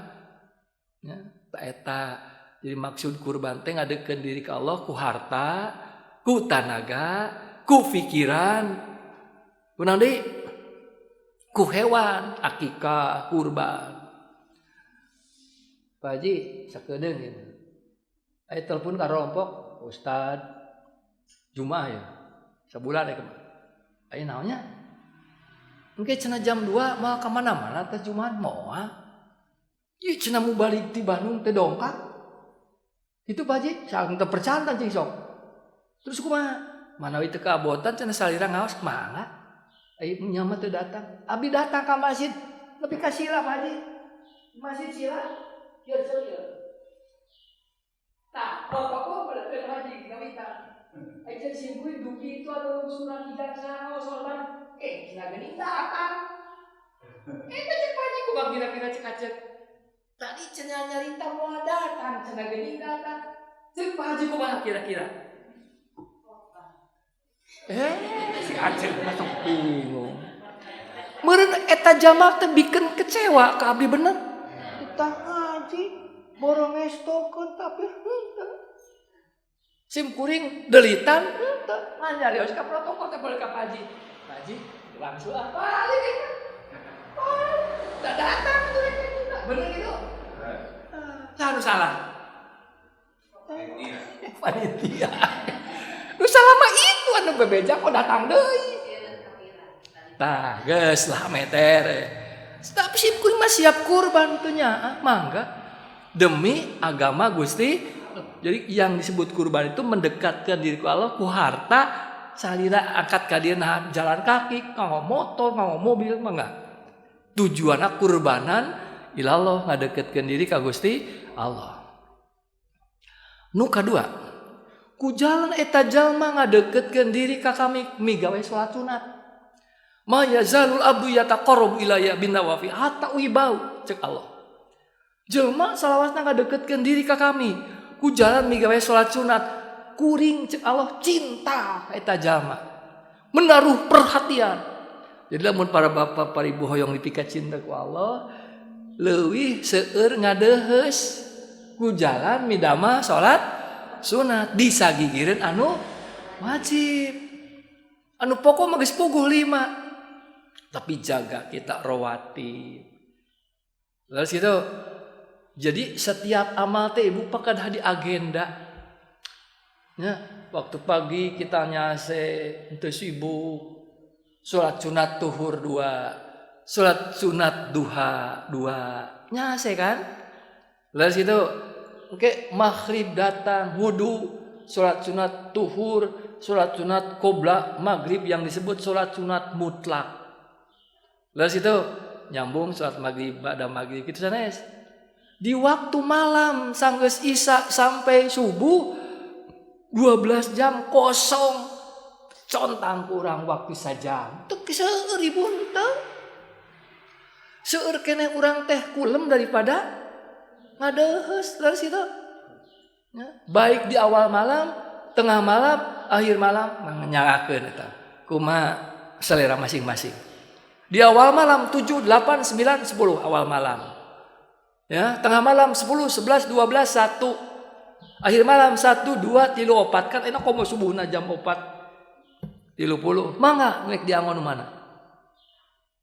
Ya, eta jadi maksud kurban teh ngadeukeutkeun diri ka Allah ku harta, ku tanaga, ku pikiran, ku naon deui? Ku hewan, akikah, kurban. Pak Haji sakedeung ieu. Aya telepon ka rompok, Ustad Jumaah ya. Sabulan ya kemarin. Aya naonnya? Engke cenah jam 2 moal ka mana-mana teh Jumaah moal. Ieu cenah mu balik ti Bandung teh dongkap. Itu Pak Haji, saking teu percantan cing sok. Terus kumaha? Manawi teu kabotan cenah salira ngaos mangga. Ai nya mah teu datang. Abdi datang ka masjid, nepi ka sila Pak Haji. Masjid sila, kieu kieu. Tah, protokol berarti haji ngawitan. Ai cenah simpuy dugi itu anu surat ijazah ngaos sorban. Cenah geuning datang. Eta cek Pak Haji kumaha kira-kira cek acek. Tadi cenah nyarita moal datang, cenah geuning datang. Cek Pak Haji kumaha kira-kira? Si Aceh masuk bingung. Meureun eta jamaah teh bikin kecewa ka abdi bener. Kita ngaji borong estokeun tapi henteu. Sim kuring delitan henteu. Manyarios ka protokol teh boleh ka Pak Haji. Pak Haji langsung apa balik. Oh, tak datang tuh rek. Bener gitu. Salah salah. Panitia. Nu selama itu anu bebeja kok datang deui. Tah, geus lah meter. Tapi sim kuring mah siap kurban teu nya, mangga. Demi agama Gusti. Jadi yang disebut kurban itu mendekatkan diri ku Allah ku harta salira angkat ka dieu nah jalan kaki, nganggo motor, nganggo mobil mangga. Tujuanna kurbanan ilallah ngadeketkeun diri ka Gusti Allah. Nu kadua, ku jalan eta jalma ngadeketkeun diri ka kami migawe salat sunat. Ma yazalul abdu yataqarrabu ilayya bin nawafil hatta uhibbahu cek Allah. Jelma salawasna ngadeketkeun diri ka kami ku jalan migawe salat sunat, kuring cek Allah cinta ka eta jalma. Menaruh perhatian. Jadi lamun para bapak para ibu hoyong dipika cinta ku Allah, leuwih seueur ngadeheus ku jalan midama salat sunat disagigireun anu wajib. Anu pokok mah geus puguh 5. Tapi jaga kita rawatib. Lalu situ. Jadi setiap amal teh ibu pakai di agenda. Ya, waktu pagi kita nyase henteu sibuk. Salat sunat tuhur 2, salat sunat duha 2. Nyase kan? Lalu situ. Oke, maghrib datang, wudu, salat sunat tuhur, salat sunat qobla maghrib yang disebut salat sunat mutlak. Lalu situ nyambung salat maghrib ba'da maghrib itu sanes. Di waktu malam sanggeus isya sampai subuh 12 jam kosong. Contang kurang waktu sajam. Teu seueur ibu henteu. Seueur keneh urang teh kulem daripada ngadeheus lalu situ. Ya, baik di awal malam, tengah malam, akhir malam nyalakeun eta. Kumaha selera masing-masing. Di awal malam 7, 8, 9, 10 awal malam. Ya, tengah malam 10, 11, 12, 1. Akhir malam 1, 2, 3, 4. Kan enak komo subuhna jam 4. 30. Mangga ngek diangon mana?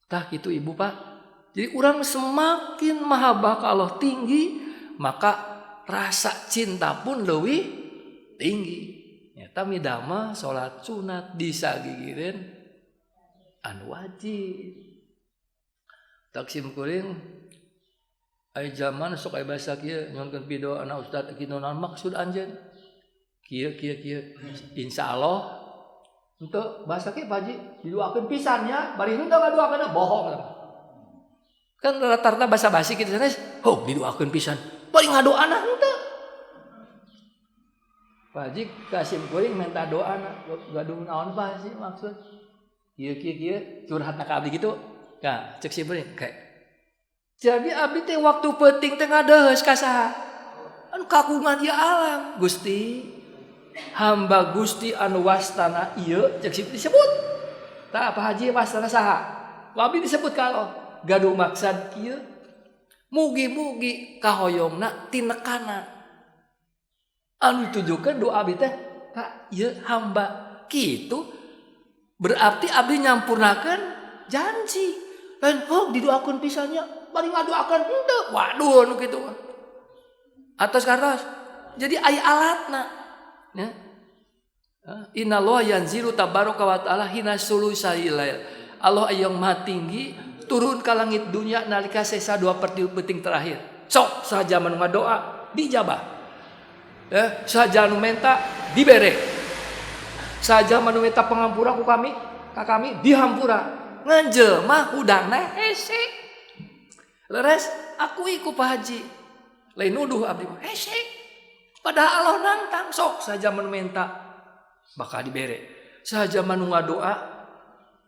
Tah gitu ibu pak. Jadi orang semakin mahabbah ke Allah tinggi, maka rasa cinta pun lebih tinggi. Nyata midama salat sunat disagigireun anu wajib. Taksim kuring ai zaman sok aya bahasa kieu nyuhunkeun pido anak ustad kitu naon maksud anjeun? Kieu kieu kieu insyaallah untuk bahasa kieu Pak Haji didoakeun pisan nya bari henteu ngadoakeun bohong. Kan rata-rata basa-basi kitu sanes, oh didoakeun pisan. Bari ngadoana henteu. Pak Haji kasim kuring minta doana gaduh naon Pak Haji maksud? Kieu kieu kieu curhatna ka abdi kitu. Nah, cek si kuring kayak jadi abdi teh waktu penting teh ngadeheus ka saha? Anu kagungan ieu alam, Gusti. Hamba Gusti anu wastana ieu cek si disebut. Tah Pak Haji wastana saha? Ku abdi disebut ka Allah. Gaduh maksad kieu. Mugi-mugi kahoyongna tinekana. Anu ditujukeun doa abdi teh ka ieu hamba kitu berarti abdi nyampurnakeun janji. Lain oh didoakeun pisannya bari ngadoakeun henteu. Waduh anu kitu mah. Atos kartos. Jadi aya alatna. Ya. Innallaha yanzilu tabaraka wa ta'ala hina sulusai lail. Allah yang maha tinggi turun ke langit dunia nalika sesa 2/3 penting terakhir. Sok saja manu ngadoa dijabah. Ya, saja nu menta dibere. Saja manu menta pangampura ku kami, ka kami dihampura. Ngan jelema hudangna hese. Leres aku iku Pak Haji. Lain nuduh abdi mah hese. Padahal Allah nantang sok saja manu menta bakal dibere. Saja manu ngadoa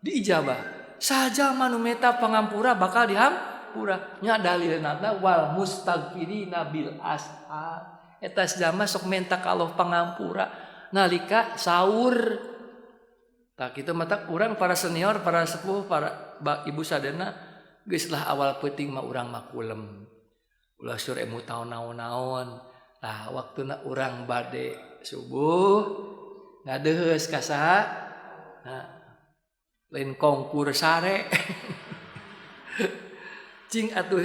diijabah. Saja manu menta pangampura bakal dihampura. Nya dalilna wal mustaghfirina bil ashar. Eta jalma sok menta ka Allah pangampura nalika sahur. Tak kitu mata urang para senior, para sepuh, para ibu sadana geus lah awal peuting mah urang mah kulem. Ulah sur emu taon naon-naon. Tah waktuna urang bade subuh ngadeheus ka saha? Nah, lain kongkur sare. Cing atuh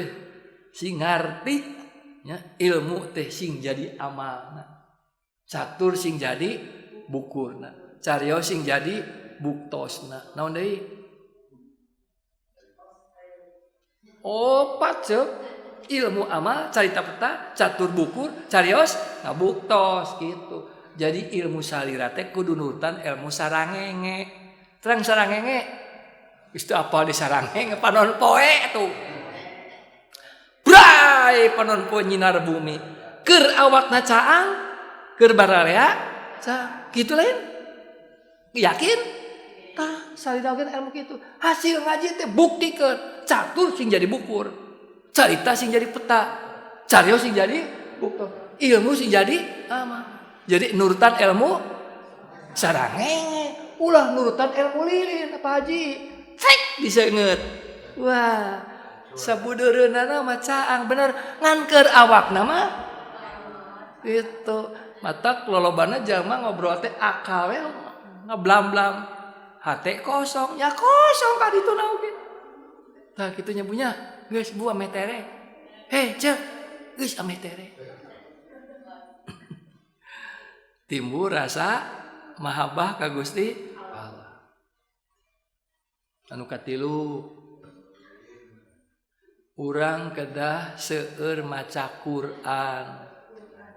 sing ngarti nya ilmu teh sing jadi amalna. Catur sing jadi bukurna, carios sing jadi buktosna. Naon deui? Opat ceuk. Ilmu amal, carita peta, catur bukur, carios ngabuktos gitu. Jadi ilmu salira teh kudu nurutan ilmu sarangenge. Terang sarangenge. Geus teu apal di sarangenge panon poe tuh. Bray panon poe nyinar bumi. Keur awakna caang, keur bararea caang. Kitu lain? Yakin? Tah salira oge ilmu kitu. Hasil ngaji teh buktikeun, catur sing jadi bukur. Carita sing jadi peta, carios sing jadi bukto, ilmu sing jadi amal. Jadi nurutan ilmu sarangenge, ulah nurutan ilmu lilin apa haji, cek diseungeut. Wah, sabudeureunana mah caang bener ngan keur awakna mah itu. Matak lolobana jalma ngobrol teh akal we ngeblam-blam, hate kosong, ya kosong ka ditu na oge. Tah kitu nya bunya. Geus bu ameh tere. Hei cek, geus ameh tere. Timbul rasa mahabbah ka Gusti Allah. Anu katilu, urang kedah seueur maca Quran.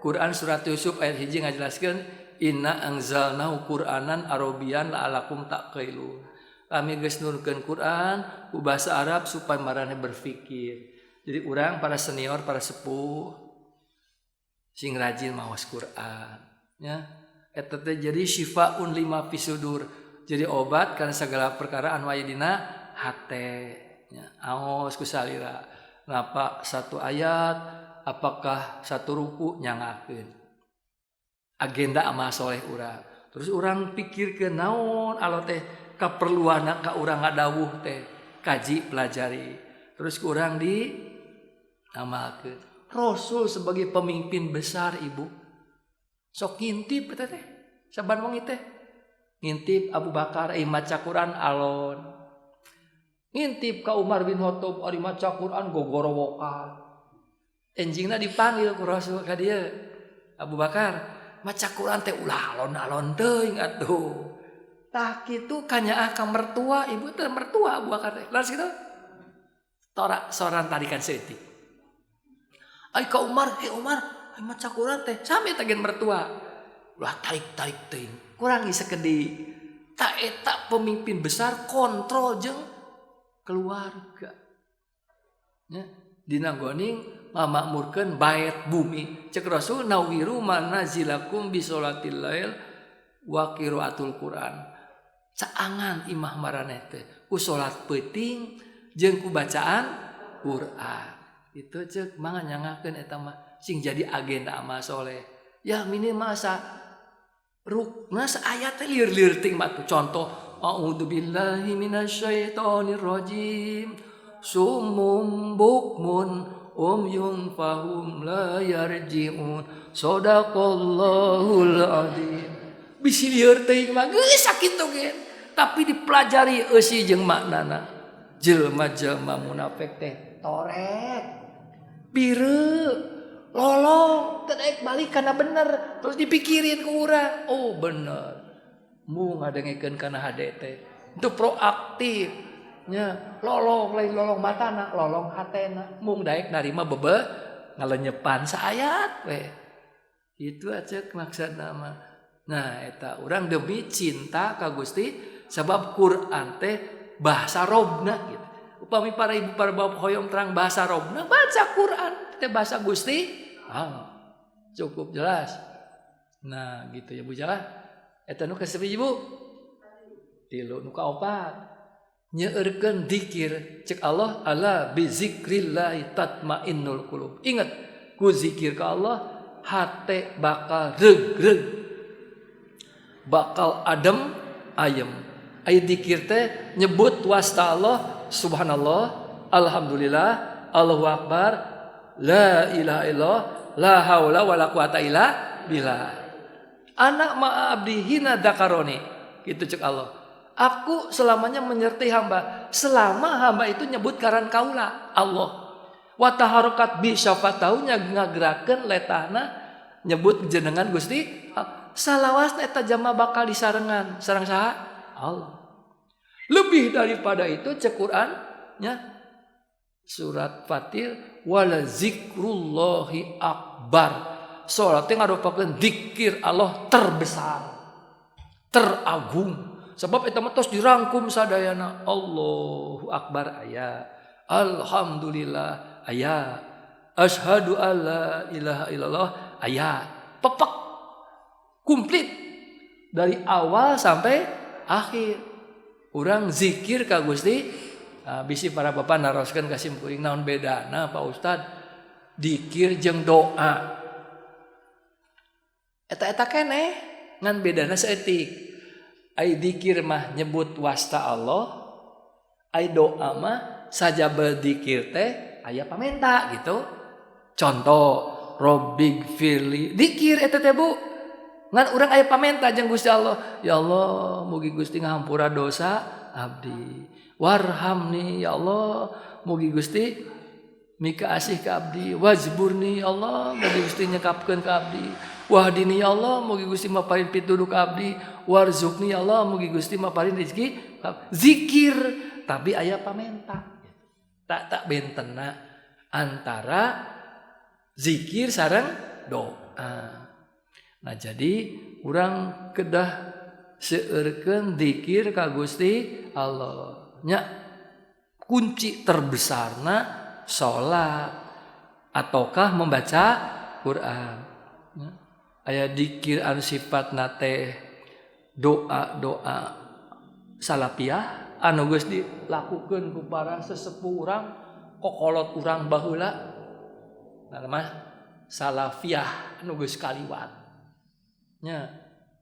Quran surat Yusuf ayat 1 ngajelaskeun inna anzalnahu Qur'anan Arabian la'alakum taqilun. Kami geus nurunkeun Quran ku bahasa Arab supaya maraneh berpikir. Jadi urang para senior, para sepuh sing rajin maos Quran, ya. Eta teh jadi syifaun lima fisudur. Jadi obat kana segala perkara anu aya dina hate, ya. Aos ku salira. Napa satu ayat, apakah satu ruku nyangakeun. Agenda amal soleh urang. Terus urang pikirkeun naon alo teh kaperluanna ka urang ngadawuh teh, kaji pelajari. Terus kurang di amalkeun. Rasul sebagai pemimpin besar ibu sok ngintip eta teh saban wengi teh. Ngintip Abu Bakar ai maca Quran alon. Ngintip ka Umar bin Khattab ari maca Quran gogorowokan. Enjingna dipanggil ku Rasul ka dieu. Abu Bakar maca Quran teh ulah alon-alon teuing atuh. Tah kitu kanyaah ka mertua, ibu teh mertua Abu Bakar teh. Laras kitu? Tora soran tarikan seeutik. Ai ka Umar, he Umar, ai maca Quran teh sami teh gen mertua. Ulah tarik-tarik teuing, kurangi sakedik. Ta eta pemimpin besar kontrol jeung keluarga. Nya, dina goning ngamakmurkeun bait bumi. Cek Rasul nawiru manazilakum bi sholatil lail wa qiraatul Quran. Caangan imah maraneh teh ku salat peuting jeung ku bacaan Quran. Itu cek mangga nyangakeun eta mah sing jadi agenda amal soleh. Ya minimal sa rukna saayat teh lieur-lieur ting mah tuh. Contoh a'udzubillahi minasyaitonir rajim sumum bukmun umyun fahum la yarji'un sadaqallahul azim. Bisi lieur teuing mah geus sakitu ge. Tapi dipelajari eusi jeung maknana. Jelema-jelema munafik teh torek, bireu, lolong, teu daek balik kana bener, terus dipikirin ku urang. Oh bener. Mu ngadengekeun kana hade teh. Itu proaktif. Nya, lolong lain lolong matana, lolong hatena. Mung daek narima bebe ngalenyepan saayat we. Itu aja maksudna mah. Nah, eta urang demi cinta ka Gusti sabab Quran teh bahasa robna gitu. Upami para ibu para bapak hoyong terang bahasa robna, baca Quran teh bahasa Gusti. Ah, cukup jelas. Nah, gitu ya Bu Jalah. Eta nu kasebut Ibu. Tilu nu kaopat. Nyeurkeun zikir cek Allah ala bi zikrillah tatmainnul qulub. Ingat, ku zikir ka Allah hate bakal reug-reug. Bakal adem ayem. Aya zikir teh nyebut wasta Allah subhanallah, alhamdulillah, Allahu akbar, la ilaha illallah, la haula wala quwata illa billah. Anak ma'abdi hina dzakaroni. Gitu cek Allah. Aku selamanya menyertai hamba selama hamba itu nyebut karan kaula Allah. Wa taharukat bi syafatahu nya ngagerakeun letahna Nyebut jenengan Gusti salawasna eta jalma bakal disarengan sareng saha? Allah. Lebih daripada itu cek Quran nya surat Fatir wala zikrullahi akbar. Salat teh ngarupakeun zikir Allah terbesar, teragung. Sebab eta mah tos dirangkum sadayana. Allahu akbar aya, alhamdulillah aya, asyhadu alla ilaha illallah aya. Pepek komplit dari awal sampai akhir. Urang zikir ka Gusti. Nah, bisi para bapak naroskeun ka sim kuring naon bedana Pak Ustad dikir jeung doa. Eta-eta keneh ngan bedana saeutik. Ai dikir mah nyebut wasta Allah, ai doa mah saja berzikir teh aya pamenta gitu. Contoh Robbigfirli dikir eta teh Bu. Ngan urang aya pamenta jeung Gusti Allah. Ya Allah, mugi Gusti ngahampura dosa abdi. Warhamni ya Allah, mugi Gusti mika asih ka abdi. Wajburni ya Allah, mugi Gusti nyekapkeun ka abdi. Wahdini ya Allah, mugi Gusti maparin pituduh ka abdi. Warzuqni ya Allah, mugi Gusti maparin rezeki. Zikir tapi aya pamenta. Tak bentena antara zikir sareng doa. Nah jadi urang kedah seueurkeun zikir ka Gusti Allah. Nya kunci terbesarna salat ataukah membaca Quran. Nya aya dikir anu sifatna teh doa-doa salapiah anu geus dilakukeun ku para sesepuh urang, kokolot urang baheula. Nah mah salafiah anu geus kaliwat. Nya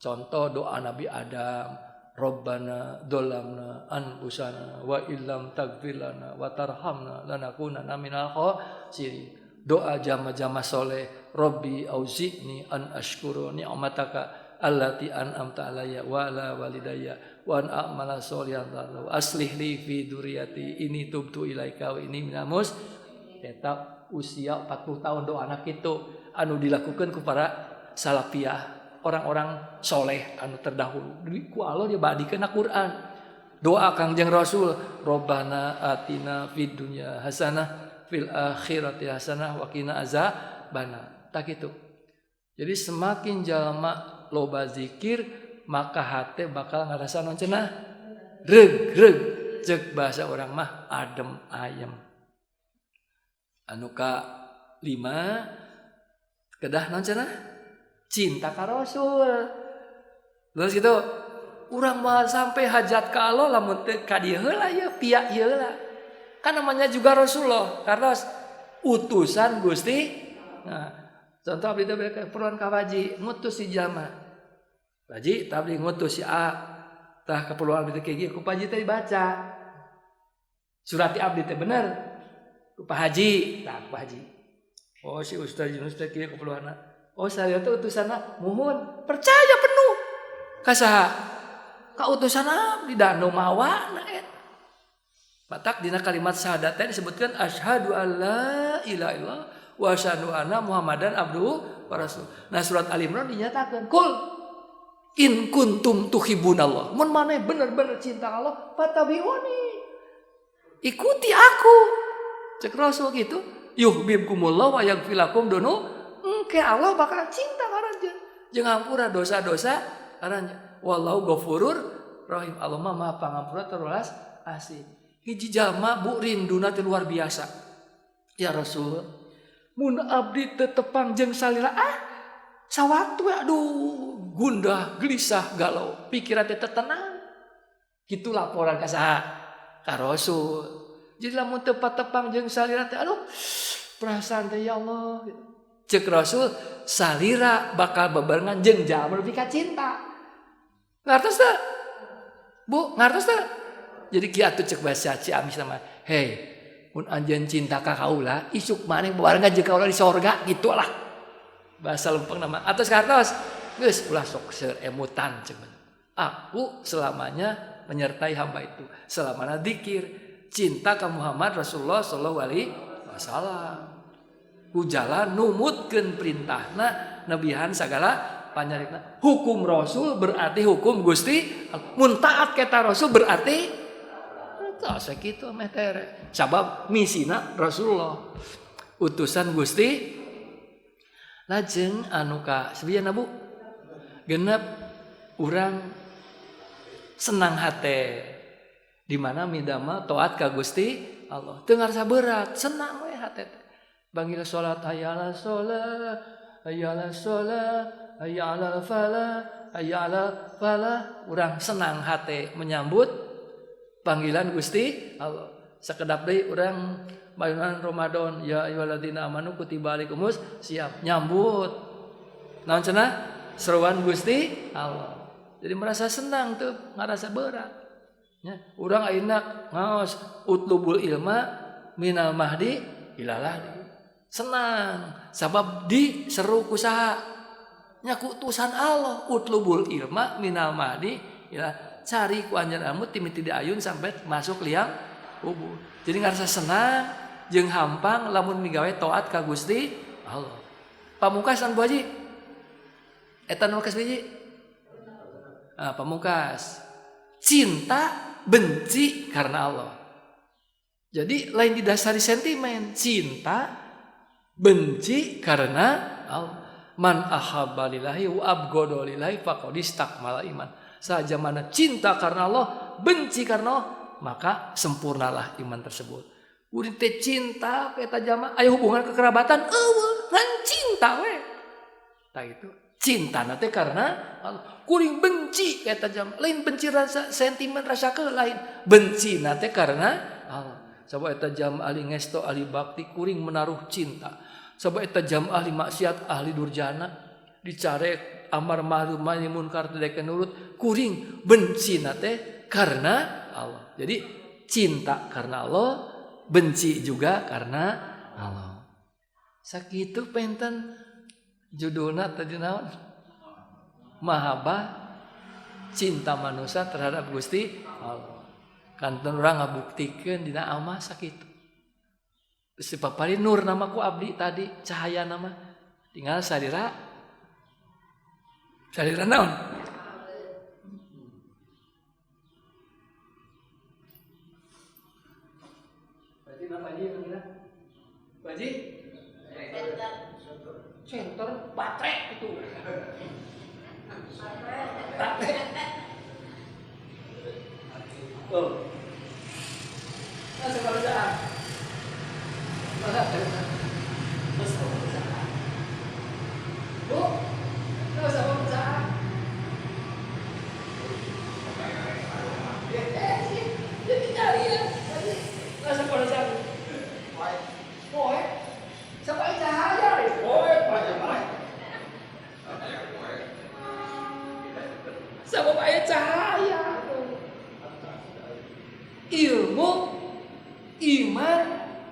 contoh doa Nabi Adam, Rabbana dzalamna anfusana wa illam taghfir lana wa tarhamna lanakunanna minal khasirin. Doa jama-jama soleh, Rabbi auzi'ni an ashkuru ni'mataka allati an'amta alayya wa ala walidayya wa an a'mala sholihan wa aslih li fi dzurriyyati inni tubtu ilaika wa inni minal muslimin. Eta usia 40 tahun doa anak itu anu dilakukan ku para salafiah, orang-orang soleh anu terdahulu. Ku Allah dia badikeun Quran. Doa Kangjeng Rasul, Robbana atina fid dunya hasanah fil akhirati hasanah wa qina azabannar. Tak gitu. Jadi semakin jalma loba zikir maka hate bakal ngarasa naon cenah? Reug-reug ceuk bahasa orang mah adem ayem. Anu ka 5 kedah naon cenah? Cinta ka Rasul. Terus gitu, urang mah sampai hajat ka Allah lamun teu ka dieu heula ya pia ieu heula. Kan namanya juga Rasulullah karena utusan Gusti. Nah, contoh abdi teh keperluan ka Waji, ngutus si jalma. Waji abdi ngutus si A. Tah keperluan abdi teh kieu ku Paji teh dibaca. Surat abdi teh bener. Ku Pak Haji, tah ku Pak Haji. Oh si Ustaz Yunus teh kieu keperluanna. Oh saya tuh utusanna muhun percaya penuh. Ka saha? Ka utusan abdi da nu mawana eta. Matak dina kalimat syahadat teh disebutkan asyhadu alla ilaha illallah wa asyhadu anna Muhammadan abduhu wa rasul. Nah surat Al Imran dinyatakan kul in kuntum tuhibbunallah. Mun maneh bener-bener cinta Allah, fattabi'uni. Ikuti aku. Cek Rasul gitu. Yuhibbukumullah wa yaghfir lakum dunu. Engke Allah bakal cinta ka aranjeun. Jeung ngampura dosa-dosa aranjeun. Wallahu ghafurur rahim. Allah mah Maha Pangampura terulas asih. Hiji jalma bu rinduna teh luar biasa. Ya Rasul, mun abdi teu tepang jeung salira ah sawaktu aduh gundah, gelisah, galau, pikiran teh tenang. Kitu laporan ka saha? Ka Rasul. Jadi lamun teu patepang jeung salira teh aduh perasaan teh ya Allah. Cek Rasul salira bakal bebarengan jeung jalma nepi ka cinta. Ngartos teu? Bu, ngartos teu? Jadi kieu atuh cek bahasa Ciamis sama, hei, mun anjeun cinta ka kaula, isuk maneh bebarengan jeung kaula di sorga gitu lah. Bahasa lempeng nama. Atos kartos, geus ulah sok seur emutan cek. Aku selamanya menyertai hamba itu. Selamanya dikir, cinta ka Muhammad Rasulullah sallallahu alaihi wasallam. Ku jalan numutkeun perintahna nebihan sagala panyarikna. Hukum Rasul berarti hukum Gusti. Mun taat ka Rasul berarti tah sakitu meh tere. Sabab misina Rasulullah. Utusan Gusti. Lajeng anu ka sebijana Bu. Genep urang senang hate di mana midama taat ka Gusti Allah. Teu ngarasa berat, senang we hate teh. Panggil salat hayya ala shalah, hayya ala shalah, hayya ala falah, hayya ala falah. Urang senang hate menyambut panggilan Gusti Allah. Sakedap deui urang bayunan Ramadan ya ayyuhalladzina amanu kutiba alaikumus siap nyambut. Naon cenah? Seruan Gusti Allah. Jadi merasa senang tuh, ngarasa berat. Ya, urang ayeuna ngaos utlubul ilma minal mahdi ilal lahdi. Senang sabab diseru ku saha? Nya ku utusan Allah utlubul ilma minal mahdi ila cari ku anjeun ilmu ti mimiti ayun sampai masuk liang kubur. Jadi ngarasa senang jeung hampang lamun migawe taat ka Gusti Allah. Pamungkasan Bu Haji. Eta nu kas biji? Ah, pamungkas. Cinta benci karena Allah. Jadi lain didasari sentimen, cinta benci karena Allah. Man ahabba lillahi wa abghadha lillahi faqad istakmala iman. Saja mana cinta karena Allah, benci karena Allah, maka sempurnalah iman tersebut. Kuring teh cinta ka eta jalma, aya hubungan kekerabatan, eueuh, ngan cinta we. Tah itu cinta teh karena Allah. Kuring benci ka eta jalma, lain benci rasa sentimen rasa ke lain, benci teh karena Allah. Sabab eta jalma ahli ngesto, ahli bakti, kuring menaruh cinta. Sabab eta jalma ahli maksiat, ahli durjana, dicarek amar ma'ruf nahi munkar teu dek nurut, kuring benci teh karena Allah. Jadi cinta karena Allah, benci juga karena Allah. Sakitu penten judulna tadi naon? Mahabbah cinta manusia terhadap Gusti Allah. Kanten urang ngabuktikeun dina amal sakitu. Geus dipapari nur nama ku abdi tadi, cahaya nama. Tinggal salira salira naon? Baji nama Haji namanya? Baji? Center baterai itu. Baterai. Oh. Nah, sekolah. Terus Bu, terus apa bacaan? Jadi cari ya. Nggak sekolah cari. Poe. Sampai cahaya deh. Poe, poe, poe. Sabab aya cahaya. Ilmu, iman,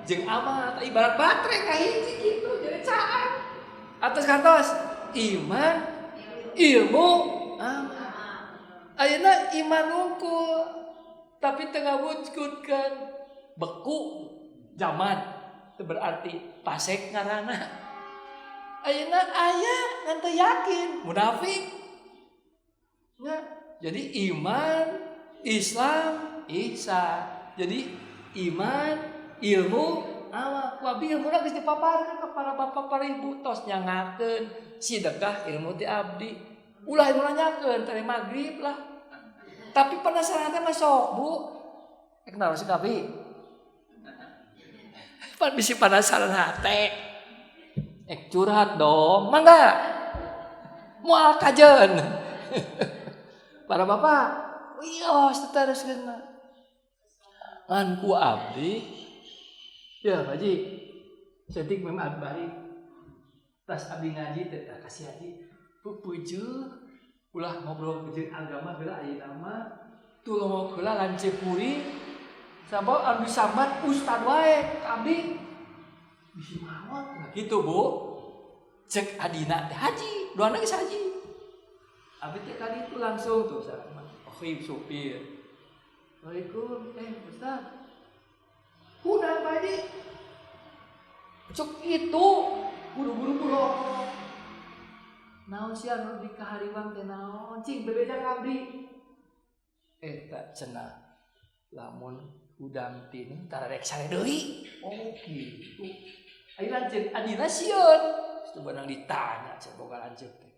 jeung amal ibarat baterai kahiji gitu jadi caan. Atos kantos iman, ilmu, amal. Ayeuna iman unggul tapi teu ngawujudkeun beku zaman itu berarti pasek ngaranna. Ayeuna aya ngan teu yakin munafik. Nah, jadi iman, Islam, ihsan. Jadi iman, ilmu, amal. Ku abi ilmu geus dipaparkeun ka para bapak para ibu tos nyangakeun sidekah ilmu ti abdi. Ulah ilmu nanyakeun tadi maghrib lah. Tapi penasaran teh mah sok, Bu. Rek naros ka abdi. Pan bisi penasaran hate. Ek curhat dong, mangga. Moal kajeun. Para bapak, wios teruskeun. Ngan ku abdi ya Pak Haji, cetik memang abdi balik. Tas abdi ngaji teh tah kasih haji. Pupujuh ulah ngobrol jeung agama heula ayeuna mah tulung heula lanceuk kuring. Sabab abdi sambat ustad wae ka abdi bisi maot. Nah kitu Bu. Cek adina teh haji, doana geus haji. Abdi teh kali itu langsung tuh sama oh, supir. Assalamualaikum, Ustaz. Udah Pak Haji. Cuk itu buru-buru naon sia nu di kahariwang teh naon cing bebeja ka abdi. Eta cenah lamun hudang tinu tararek sare deui. Oh kitu. Ayo lanceuk adina sieun. Itu barang ditanya cenah boga lanceuk teh.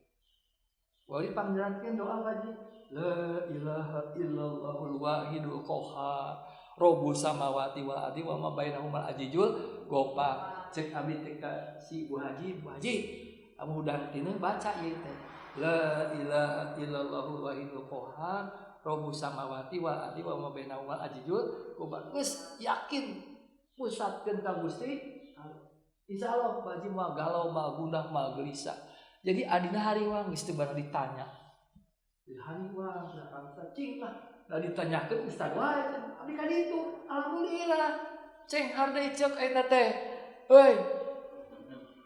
Wali pangjalankeun doa haji. La ilaha illallahul wahidul qahhar rabbus samawati wal ardi wa ma bainahumal azizul ghaffar. Cek abdi teh ka si Bu Haji, Bu Haji, amun hudang tinu baca ieu teh. La ilaha illallahul wahidul qahhar rabbus samawati wal ardi wa ma bainahumal azizul ghaffar. Geus yakin pusatkeun ka Gusti. Insyaallah Bu Haji mah galau mah gundah mah gelisah. Jadi adina hariwang geus teu barang ditanya. Hariwang bangsa cing lah. Da ditanyakeun ustaz wae abdi ka ditu. Alhamdulillah. Ceng harde ceuk eta teh. Heuy.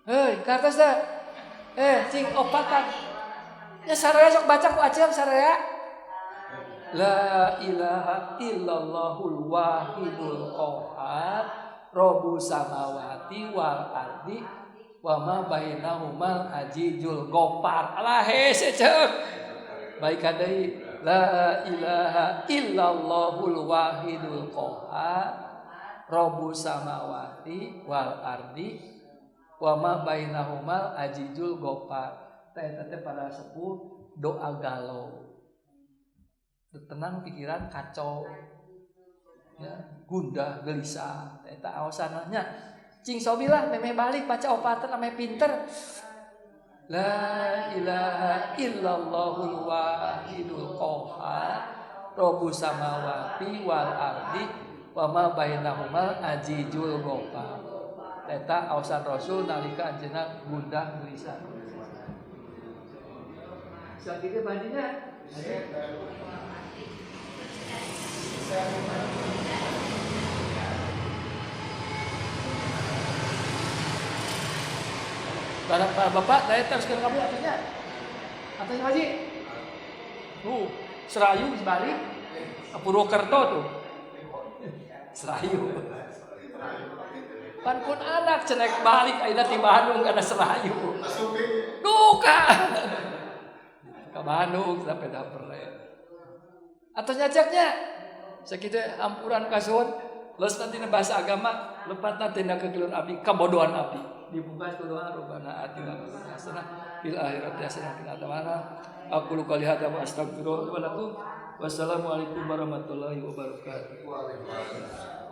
Heuy, kartos teh. Cing opatan. Ya sararea sok baca ku acem sararea. La ilaha illallahul wahidul qahhar rabbus samawati wal ardi wa ma bainahumal azizul ghaffar. Alah hese ceuk. Baik deui la ilaha illallahul wahidul qahhar rabbus samawati wal ardi wa ma bainahumal azizul ghaffar. Teh eta teh para sepuh doa galau. Tenang pikiran kacau. Ya, gundah gelisah. Eta aosananya. Cing sobilah memeh balik baca opatan ameh pinter. La ilaha illallahul wahidul qahhar rabbus samawati wal ardi wa ma bainahumal azizul ghaffar. Eta aosan Rasul nalika anjeunna gundah gelisah. Sakitu bandingna. Para bapak, saya teruskan kamu atasnya. Atasnya haji. Tuh, Serayu geus balik. Purwokerto tuh. Serayu. Pan pun anak cenek balik ayeuna ti Bandung kana Serayu. Duka. Ka Bandung sampai dapur. Atasnya ceknya. Sakitu ampuran kasuhun. Leus nanti bahasa agama, lepat nanti kekelun abdi, kabodohan abdi. Dibuka doa Rabbana atina fid dunya hasanah fil akhirati hasanah qina adzabannar. Aqulu qouli hadza wa astaghfirullah wa lakum. Wassalamualaikum warahmatullahi wabarakatuh. Waalaikumsalam.